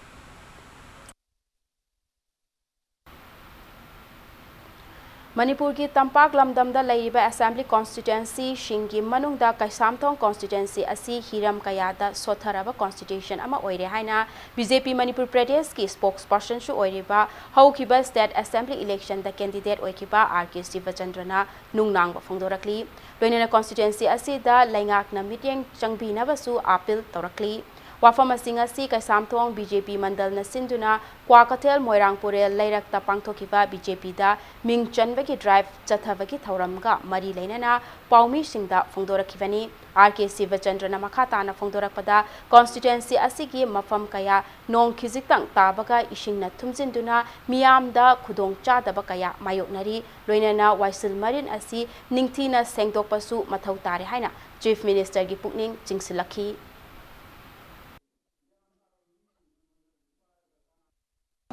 ꯃꯅꯤꯄꯨꯔꯒꯤ ꯇꯝꯄꯥꯛ ꯂꯝꯗꯝꯗ ꯂꯩꯔꯤꯕ assembly constituencyꯁꯤꯡꯒꯤ ꯃꯅꯨꯡꯗ ꯀꯩꯁꯥꯝꯊꯣꯡ constituency ꯑꯁꯤ ꯍꯤꯔꯝ ꯀꯌꯥꯗ ꯁꯣꯠꯊꯔꯕ constituency ꯑꯃ ꯑꯣꯏꯔꯦ ꯍꯥꯏꯅ B J P ꯃꯅꯤꯄꯨꯔ ꯄ꯭ꯔꯗꯦꯁꯀꯤ spokespersonꯁꯨ ꯑꯣꯏꯔꯤꯕ ꯍꯧꯈꯤꯕ state assembly electionꯗ candidate ꯑꯣꯏꯈꯤꯕ R K ꯁꯤꯕꯆꯟꯗ꯭ꯔꯅ ꯅꯨꯡꯅꯥꯡꯕ ꯐꯣꯡꯗꯣꯔꯛꯂꯤ꯫ ꯂꯣꯏꯅꯅ constituency ꯑꯁꯤꯗ ꯂꯩꯉꯥꯛꯅ ꯃꯤꯠꯌꯦꯡ ꯆꯪꯕꯤꯅꯕꯁꯨ appeal ꯇꯧꯔꯛꯂꯤ꯫ ꯋꯥꯐꯝꯁꯤꯡ ꯑꯁꯤ ꯀꯩꯁꯥꯝꯊꯣꯡ B J P ꯃꯟꯗꯜꯅ ꯁꯤꯟꯗꯨꯅ ꯀ꯭ꯋꯥꯀꯩꯊꯦꯜ ꯃꯣꯏꯔꯥꯡ ꯄꯨꯔꯦꯜ ꯂꯩꯔꯛꯇ ꯄꯥꯡꯊꯣꯛꯈꯤꯕ B J Pꯗ ꯃꯤꯡ ꯆꯟꯕꯒꯤ drive ꯆꯠꯊꯕꯒꯤ ꯊꯧꯔꯝꯒ ꯃꯔꯤ ꯂꯩꯅꯅ ꯄꯥꯎꯃꯤꯁꯤꯡꯗ ꯐꯣꯡꯗꯣꯔꯛꯈꯤꯕꯅꯤ꯫ R K ꯁꯤꯕꯆꯟꯗ꯭ꯔꯅ ꯃꯈꯥ ꯇꯥꯅ ꯐꯣꯡꯗꯣꯔꯛꯄꯗ, constituency ꯑꯁꯤꯒꯤ ꯃꯐꯝ ꯀꯌꯥ ꯅꯣꯡ ꯈꯤꯖꯤꯛꯇꯪ ꯇꯥꯕꯒ ꯏꯁꯤꯡꯅ ꯊꯨꯝꯖꯤꯟꯗꯨꯅ ꯃꯤꯌꯥꯝꯗ ꯈꯨꯗꯣꯡ ꯆꯥꯗꯕ ꯀꯌꯥ ꯃꯥꯌꯣꯛꯅꯔꯤ꯫ ꯂꯣꯏꯅꯅ ꯋꯥꯏꯁꯤꯜ ꯃꯔꯤꯟ ꯑꯁꯤ ꯅꯤꯡꯊꯤꯅ ꯁꯦꯡꯗꯣꯛꯄꯁꯨ ꯃꯊꯧ ꯇꯥꯔꯦ ꯍꯥꯏꯅ Chief Ministerꯒꯤ ꯄꯨꯛꯅꯤꯡ ꯆꯤꯡꯁꯤꯜꯂꯛꯈꯤ꯫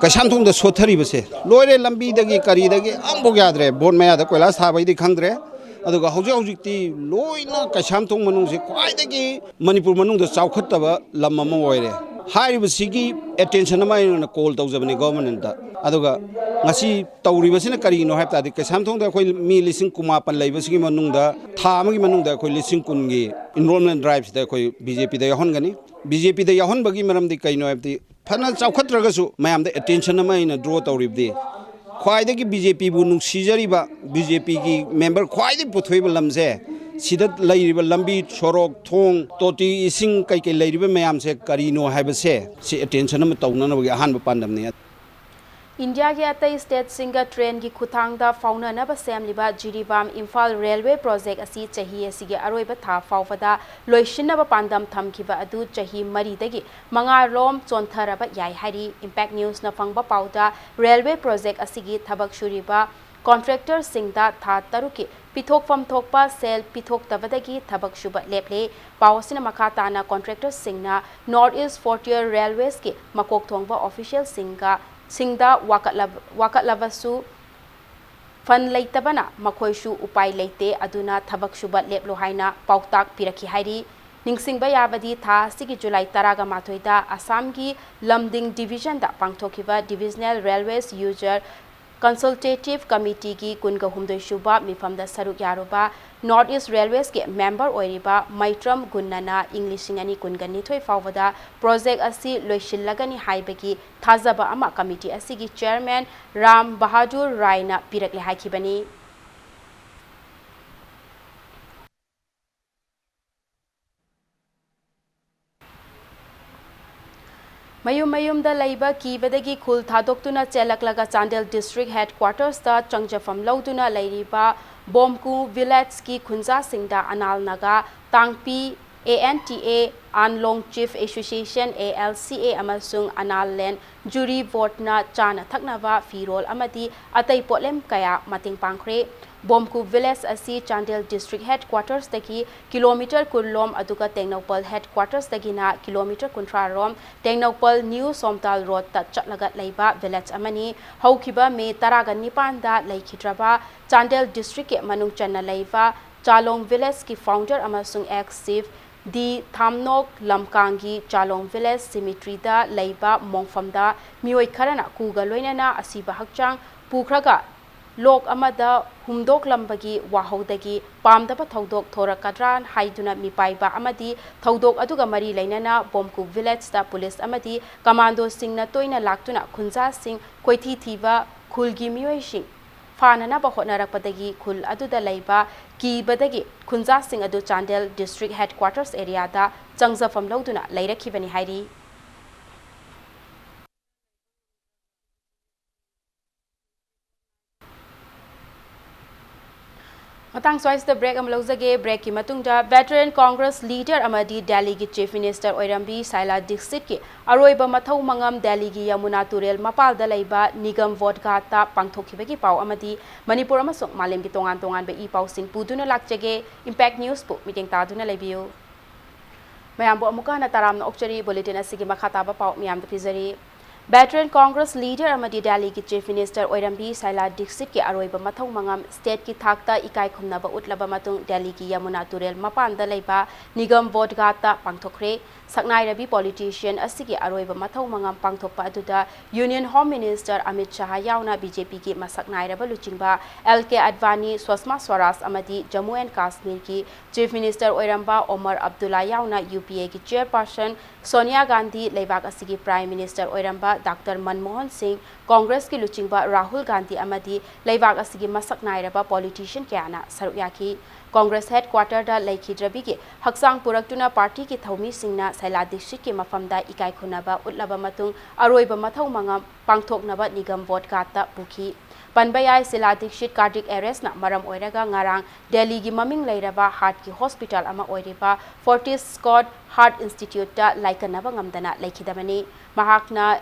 ꯀꯩꯁꯥꯝꯊꯣꯡꯗ ꯁꯣꯠꯊꯔꯤꯕꯁꯦ ꯂꯣꯏꯔꯦ, ꯂꯝꯕꯤꯗꯒꯤ ꯀꯔꯤꯗꯒꯤ ꯑꯃꯐꯥꯎ ꯌꯥꯗ꯭ꯔꯦ꯫ ꯕꯣꯠ ꯃꯌꯥꯗ ꯀꯣꯏꯂꯥꯁ ꯊꯥꯕꯩꯗꯤ ꯈꯪꯗ꯭ꯔꯦ, ꯑꯗꯨꯒ ꯍꯧꯖꯤꯛ ꯍꯧꯖꯤꯛꯇꯤ ꯂꯣꯏꯅ ꯀꯩꯁꯥꯝꯊꯣꯡ ꯃꯅꯨꯡꯁꯦ ꯈ꯭ꯋꯥꯏꯗꯒꯤ ꯃꯅꯤꯄꯨꯔ ꯃꯅꯨꯡꯗ ꯆꯥꯎꯈꯠꯇꯕ ꯂꯝ ꯑꯃ ꯑꯣꯏꯔꯦ꯫ ꯍꯥꯏꯔꯤꯕꯁꯤꯒꯤ attention ꯑꯃ ꯑꯩꯅ call ꯇꯧꯖꯕꯅꯤ governmentꯇ꯫ ꯑꯗꯨꯒ ꯉꯁꯤ ꯇꯧꯔꯤꯕꯁꯤꯅ ꯀꯔꯤꯒꯤꯅꯣ ꯍꯥꯏꯕ ꯇꯥꯔꯗꯤ, ꯀꯩꯁꯥꯝꯊꯣꯡꯗ ꯑꯩꯈꯣꯏ ꯃꯤ ꯂꯤꯁꯤꯡ ꯀꯨꯟꯃꯥꯄꯟ ꯂꯩꯕꯁꯤꯒꯤ ꯃꯅꯨꯡꯗ ꯊꯥ ꯑꯃꯒꯤ ꯃꯅꯨꯡꯗ ꯑꯩꯈꯣꯏ ꯂꯤꯁꯤꯡ ꯀꯨꯟꯒꯤ enrollment driveꯁꯤꯗ ꯑꯩꯈꯣꯏ B J Pꯗ ꯌꯥꯎꯍꯟꯒꯅꯤ꯫ B J Pꯗ ꯌꯥꯎꯍꯟꯕꯒꯤ ꯃꯔꯝꯗꯤ ꯀꯩꯅꯣ ꯍꯥꯏꯕꯗꯤ, ꯐꯅ ꯆꯥꯎꯈꯠꯇ꯭ꯔꯒꯁꯨ ꯃꯌꯥꯝꯗ attention ꯑꯃ ꯑꯩꯅ draw ꯇꯧꯔꯤꯕꯗꯤ, ꯈ꯭ꯋꯥꯏꯗꯒꯤ B J Pꯕꯨ ꯅꯨꯡꯁꯤꯖꯔꯤꯕ, B J Pꯒꯤ member ꯈ꯭ꯋꯥꯏꯗꯒꯤ ꯄꯨꯊꯣꯛꯏꯕ ꯂꯝꯁꯦ, ꯁꯤꯗ ꯂꯩꯔꯤꯕ ꯂꯝꯕꯤ, ꯁꯣꯔꯣꯛ, ꯊꯣꯡ, ꯇꯣꯇꯤ, ꯏꯁꯤꯡ ꯀꯩꯀꯩ ꯂꯩꯔꯤꯕ ꯃꯌꯥꯝꯁꯦ ꯀꯔꯤꯅꯣ ꯍꯥꯏꯕꯁꯦ, ꯁꯤ attention ꯑꯃ ꯇꯧꯅꯅꯕꯒꯤ ꯑꯍꯥꯟꯕ ꯄꯥꯟꯗꯝꯅꯤ꯫ ꯏꯟꯗꯤꯌꯥꯒꯤ ꯑꯇꯩ stateꯁꯤꯡꯒ trainꯒꯤ ꯈꯨꯠꯊꯥꯡꯗ ꯐꯥꯎꯅꯅꯕ ꯁꯦꯝꯂꯤꯕ ꯖꯤꯔꯤꯕꯥꯝ ꯏꯝꯐꯥꯜ railway project ꯑꯁꯤ ꯆꯍꯤ ꯑꯁꯤꯒꯤ ꯑꯔꯣꯏꯕ ꯊꯥ ꯐꯥꯎꯕꯗ ꯂꯣꯏꯁꯤꯟꯅꯕ ꯄꯥꯟꯗꯝ ꯊꯝꯈꯤꯕ ꯑꯗꯨ ꯆꯍꯤ ꯃꯔꯤꯗꯒꯤ ꯃꯉꯥꯔꯣꯝ ꯆꯣꯟꯊꯔꯕ ꯌꯥꯏ ꯍꯥꯏꯔꯤ꯫ Impact Newsꯅ ꯐꯪꯕ ꯄꯥꯎꯗ, railway project ꯑꯁꯤꯒꯤ ꯊꯕꯛ ꯁꯨꯔꯤꯕ contractorꯁꯤꯡꯗ ꯊꯥ ꯇꯔꯨꯛꯀꯤ ꯄꯤꯊꯣꯛꯐꯝ ꯊꯣꯛꯄ ꯁꯦꯜ ꯄꯤꯊꯣꯛꯇꯕꯗꯒꯤ ꯊꯕꯛ ꯁꯨꯕ ꯂꯦꯞꯂꯦ꯫ ꯄꯥꯎ ꯑꯁꯤꯅ ꯃꯈꯥ ꯇꯥꯅ contractorꯁꯤꯡꯅ North East Frontier Railwaysꯀꯤ ꯃꯀꯣꯛ ꯊꯣꯡꯕ officialꯁꯤꯡꯒ, ꯁꯤꯡꯗ ꯋꯥꯀꯠꯂꯕ-, ꯋꯥꯀꯠꯂꯕꯁꯨ fund ꯂꯩꯇꯕꯅ ꯃꯈꯣꯏꯁꯨ ꯎꯄꯥꯏ ꯂꯩꯇꯦ, ꯑꯗꯨꯅ ꯊꯕꯛ ꯁꯨꯕ ꯂꯦꯞꯂꯣ ꯍꯥꯏꯅ ꯄꯥꯎꯇꯥꯛ ꯄꯤꯔꯛꯈꯤ ꯍꯥꯏꯔꯤ꯫ ꯅꯤꯡꯁꯤꯡꯕ ꯌꯥꯕꯗꯤ, ꯊꯥ ꯑꯁꯤꯒꯤ ꯖꯨꯂꯥꯏ ꯇꯔꯥꯒ ꯃꯥꯊꯣꯏꯗ ꯑꯁꯥꯝꯒꯤ ꯂꯝꯗꯤꯡ divisionꯗ ꯄꯥꯡꯊꯣꯛꯈꯤꯕ Divisional Railways User Consultative Committeeꯒꯤ ꯀꯨꯟꯒ ꯍꯨꯝꯗꯣꯏ ꯁꯨꯕ ꯃꯤꯐꯝꯗ ꯁꯔꯨꯛ ꯌꯥꯔꯨꯕ North East Railwaysꯀꯤ member ꯑꯣꯏꯔꯤꯕ ꯃꯩꯇ꯭ꯔꯝ ꯒꯨꯟꯅꯅ ꯏꯪ ꯂꯤꯁꯤꯡ ꯑꯅꯤ ꯀꯨꯟꯒ ꯅꯤꯊꯣꯏ ꯐꯥꯎꯕꯗ project ꯑꯁꯤ ꯂꯣꯏꯁꯤꯜꯂꯒꯅꯤ ꯍꯥꯏꯕꯒꯤ ꯊꯥꯖꯕ ꯑꯃ committee ꯑꯁꯤꯒꯤ chairman ꯔꯥꯝ ꯕꯍꯥꯗꯨꯔ ꯔꯥꯏꯅ ꯄꯤꯔꯛꯂꯦ ꯍꯥꯏꯈꯤꯕꯅꯤ꯫ ꯃꯌꯨꯝ ꯃꯌꯨꯝꯗ ꯂꯩꯕ ꯀꯤꯕꯗꯒꯤ ꯈꯨꯜ ꯊꯥꯗꯣꯛꯇꯨꯅ ꯆꯦꯜꯂꯛꯂꯒ ꯆꯥꯟꯗꯦꯜ district headquartersꯇ ꯆꯪꯖꯐꯝ ꯂꯧꯗꯨꯅ ꯂꯩꯔꯤꯕ ꯕꯣꯝꯀꯨ villageꯀꯤ ꯈꯨꯟꯖꯥꯁꯤꯡꯗ Anal Naga, ꯇꯥꯡꯄꯤ, ANTA, Anlong Chief Association, ALCA, ꯑꯃꯁꯨꯡ ꯑꯅꯥꯜ land jury boardꯅ ꯆꯥꯅ ꯊꯛꯅꯕ, ꯐꯤꯔꯣꯜ ꯑꯃꯗꯤ ꯑꯇꯩ ꯄꯣꯠꯂꯦꯝ ꯀꯌꯥ ꯃꯇꯦꯡ ꯄꯥꯡꯈ꯭ꯔꯦ꯫ ꯕꯣꯝꯀꯨ village ꯑꯁꯤ ꯆꯥꯟꯗꯦꯜ district headquartersꯇꯒꯤ kilometre ꯀꯨꯟ ꯂꯣꯝ, ꯑꯗꯨꯒ ꯇꯦꯡꯅꯧꯄꯜ headquartersꯇꯒꯤꯅ kilometre ꯀꯨꯟꯊ꯭ꯔꯥ ꯔꯣꯝ, ꯇꯦꯡꯅꯧꯄꯜ New ꯁꯣꯝꯇꯥꯜ roadꯇ ꯆꯠꯂꯒ ꯂꯩꯕ village ꯑꯃꯅꯤ꯫ ꯍꯧꯈꯤꯕ May ꯇꯔꯥꯒ ꯅꯤꯄꯥꯟꯗ ꯂꯩꯈꯤꯗ꯭ꯔꯕ ꯆꯥꯟꯗꯦꯜ districtꯀꯤ ꯃꯅꯨꯡ ꯆꯟꯅ ꯂꯩꯕ ꯆꯥꯂꯣꯡ villageꯀꯤ founder ꯑꯃꯁꯨꯡ ex chief ꯗꯤ ꯊꯥꯝꯅꯣꯛ ꯂꯝꯀꯥꯡꯒꯤ ꯆꯥꯂꯣꯡ village cemeteryꯗ ꯂꯩꯕ ꯃꯣꯡꯐꯝꯗ ꯃꯤꯑꯣꯏ ꯈꯔꯅ ꯀꯨꯒ ꯂꯣꯏꯅꯅ ꯑꯁꯤꯕ ꯍꯛꯆꯥꯡ ꯄꯨꯈ꯭ꯔꯒ ꯂꯣꯛ ꯑꯃꯗ ꯍꯨꯝꯗꯣꯛꯂꯝꯕꯒꯤ ꯋꯥꯍꯧꯗꯒꯤ ꯄꯥꯝꯗꯕ ꯊꯧꯗꯣꯛ ꯊꯣꯔꯛꯀꯗ꯭ꯔꯥ ꯍꯥꯏꯗꯨꯅ ꯃꯤꯄꯥꯏꯕ ꯑꯃꯗꯤ ꯊꯧꯗꯣꯛ ꯑꯗꯨꯒ ꯃꯔꯤ ꯂꯩꯅꯅ ꯕꯣꯝꯀꯨ villageꯇ police ꯑꯃꯗꯤ commandoꯁꯤꯡꯅ ꯇꯣꯏꯅ ꯂꯥꯛꯇꯨꯅ ꯈꯨꯟꯖꯥꯁꯤꯡ ꯀꯣꯏꯊꯤ ꯊꯤꯕ ꯈꯨꯜꯒꯤ ꯃꯤꯑꯣꯏꯁꯤꯡ ꯐꯥꯅꯅꯕ ꯍꯣꯠꯅꯔꯛꯄꯗꯒꯤ ꯈꯨꯜ ꯑꯗꯨꯗ ꯂꯩꯕ ꯀꯤꯕꯗꯒꯤ ꯈꯨꯟꯖꯥꯁꯤꯡ ꯑꯗꯨ ꯆꯥꯟꯗꯦꯜ district headquarters areaꯗ ꯆꯪꯖꯐꯝ ꯂꯧꯗꯨꯅ ꯂꯩꯔꯛꯈꯤꯕꯅꯤ ꯍꯥꯏꯔꯤ꯫ ꯃꯇꯥꯡ ꯁ꯭ꯋꯥꯏꯁꯤꯗ break ꯑꯃ ꯂꯧꯖꯒꯦ꯫ Breakꯀꯤ ꯃꯇꯨꯡꯗ Veteran Congress leader ꯑꯃꯗꯤ ꯗꯦꯜꯂꯤꯒꯤ Chief Minister ꯑꯣꯏꯔꯝꯕꯤ ꯁꯥꯏꯂꯥ ꯗꯤꯛꯁꯤꯠꯀꯤ ꯑꯔꯣꯏꯕ ꯃꯊꯧ ꯃꯉꯝ ꯗꯦꯜꯂꯤꯒꯤ ꯌꯃꯨꯅꯥ ꯇꯨꯔꯦꯜ ꯃꯄꯥꯜꯗ ꯂꯩꯕ ꯅꯤꯒꯝ ꯕꯣꯙ ꯘꯥꯠꯇ ꯄꯥꯡꯊꯣꯛꯈꯤꯕꯒꯤ ꯄꯥꯎ ꯑꯃꯗꯤ ꯃꯅꯤꯄꯨꯔ ꯑꯃꯁꯨꯡ ꯃꯥꯂꯦꯝꯒꯤ ꯇꯣꯉꯥꯟ ꯇꯣꯉꯥꯟꯕ ꯏ ꯄꯥꯎꯁꯤꯡ ꯄꯨꯗꯨꯅ ꯂꯥꯛꯆꯒꯦ꯫ Impact Newsꯄꯨ ꯃꯤꯠꯌꯦꯡ ꯇꯥꯗꯨꯅ ꯂꯩꯕꯤꯌꯨ꯫ ꯃꯌꯥꯝꯕꯨ ꯑꯃꯨꯛꯀ ꯍꯟꯅ ꯇꯔꯥꯝꯅ ꯑꯣꯛꯆꯔꯤ꯫ Bulletin ꯑꯁꯤꯒꯤ ꯃꯈꯥ ꯇꯥꯕ ꯄꯥꯎ ꯃꯤꯌꯥꯝꯗ ꯄꯤꯖꯔꯤ꯫ Veteran Congress leader ꯑꯃꯗꯤ ꯗꯦꯜꯂꯤꯒꯤ Chief Minister ꯑꯣꯏꯔꯝꯕꯤ ꯁꯥꯏꯂꯥ ꯗꯤꯛꯁꯤꯠꯀꯤ ꯑꯔꯣꯏꯕ ꯃꯊꯧ ꯃꯉꯝ stateꯀꯤ ꯊꯥꯛꯇ ꯏꯀꯥꯏ ꯈꯨꯝꯅꯕ ꯎꯠꯂꯕ ꯃꯇꯨꯡ ꯗꯦꯜꯂꯤꯒꯤ ꯌꯃꯨꯅꯥ ꯇꯨꯔꯦꯜ ꯃꯄꯥꯟꯗ ꯂꯩꯕ ꯅꯤꯒꯝ ꯕꯣꯙ ꯘꯥꯠꯇ ꯄꯥꯡꯊꯣꯛꯈ꯭ꯔꯦ꯫ ꯁꯛꯅꯥꯏꯔꯕꯤ politician ꯑꯁꯤꯒꯤ ꯑꯔꯣꯏꯕ ꯃꯊꯧ ꯃꯉꯝ ꯄꯥꯡꯊꯣꯛꯄ ꯑꯗꯨꯗ Union Home Minister ꯑꯃꯤꯠ ꯁꯍꯥ ꯌꯥꯎꯅ BJPꯒꯤ ꯃꯁꯛ ꯅꯥꯏꯔꯕ ꯂꯨꯆꯤꯡꯕ ꯑꯦꯜ ꯀꯦ ꯑꯗꯚꯥꯅꯤ, ꯁ꯭ꯋꯁꯃꯥ ꯁ꯭ꯋꯔꯥꯖ ꯑꯃꯗꯤ ꯖꯝꯃꯨ ꯑꯦꯟ ꯀꯥꯁꯃꯤꯔꯒꯤ Chief Minister ꯑꯣꯏꯔꯝꯕ ꯑꯣꯃꯔ ꯑꯕꯗꯨꯜꯂꯥ ꯌꯥꯎꯅ UPAꯒꯤ chairperson ꯁꯣꯅꯤꯌꯥ ꯒꯥꯟꯙꯤ, ꯂꯩꯕꯥꯛ ꯑꯁꯤꯒꯤ Prime Minister ꯑꯣꯏꯔꯝꯕ ꯗꯥꯛꯇꯔ ꯃꯟꯃꯣꯍꯟ ꯁꯤꯡ, ꯀꯣꯡꯒ꯭ꯔꯦꯁꯀꯤ ꯂꯨꯆꯤꯡꯕ ꯔꯥꯍꯨꯜ ꯒꯥꯟꯙꯤ ꯑꯃꯗꯤ ꯂꯩꯕꯥꯛ ꯑꯁꯤꯒꯤ ꯃꯁꯛ ꯅꯥꯏꯔꯕ politician ꯀꯌꯥꯅ ꯁꯔꯨꯛ ꯌꯥꯈꯤ꯫ ꯀꯣꯡꯒ꯭ꯔꯦꯁ headquarterꯗ ꯂꯩꯈꯤꯗ꯭ꯔꯕꯤꯒꯤ ꯍꯛꯆꯥꯡ ꯄꯨꯔꯛꯇꯨꯅ partyꯒꯤ ꯊꯧꯃꯤꯁꯤꯡꯅ ꯁꯥꯏꯂꯥ ꯗꯤꯛꯁꯤꯠꯀꯤ ꯃꯐꯝꯗ ꯏꯀꯥꯏ ꯈꯨꯝꯅꯕ ꯎꯠꯂꯕ ꯃꯇꯨꯡ ꯑꯔꯣꯏꯕ ꯃꯊꯧ ꯃꯉꯝ ꯄꯥꯡꯊꯣꯛꯅꯕ ꯅꯤꯒꯝ ꯕꯣꯙ ꯘꯥꯠꯇ ꯄꯨꯈꯤ꯫ ꯄꯟꯕ ꯌꯥꯏ, ꯁꯤꯂꯥ ꯗꯤꯛꯁꯤꯠ cardiac arrestꯅ ꯃꯔꯝ ꯑꯣꯏꯔꯒ ꯉꯔꯥꯡ ꯗꯦꯜꯂꯤꯒꯤ ꯃꯃꯤꯡ ꯂꯩꯔꯕ heartꯀꯤ hospital ꯑꯃ ꯑꯣꯏꯔꯤꯕ Fortis Scott Heart Instituteꯇ ꯂꯥꯏꯀꯠꯅꯕ ꯉꯝꯗꯅ ꯂꯩꯈꯤꯗꯕꯅꯤ꯫ ꯃꯍꯥꯛꯅ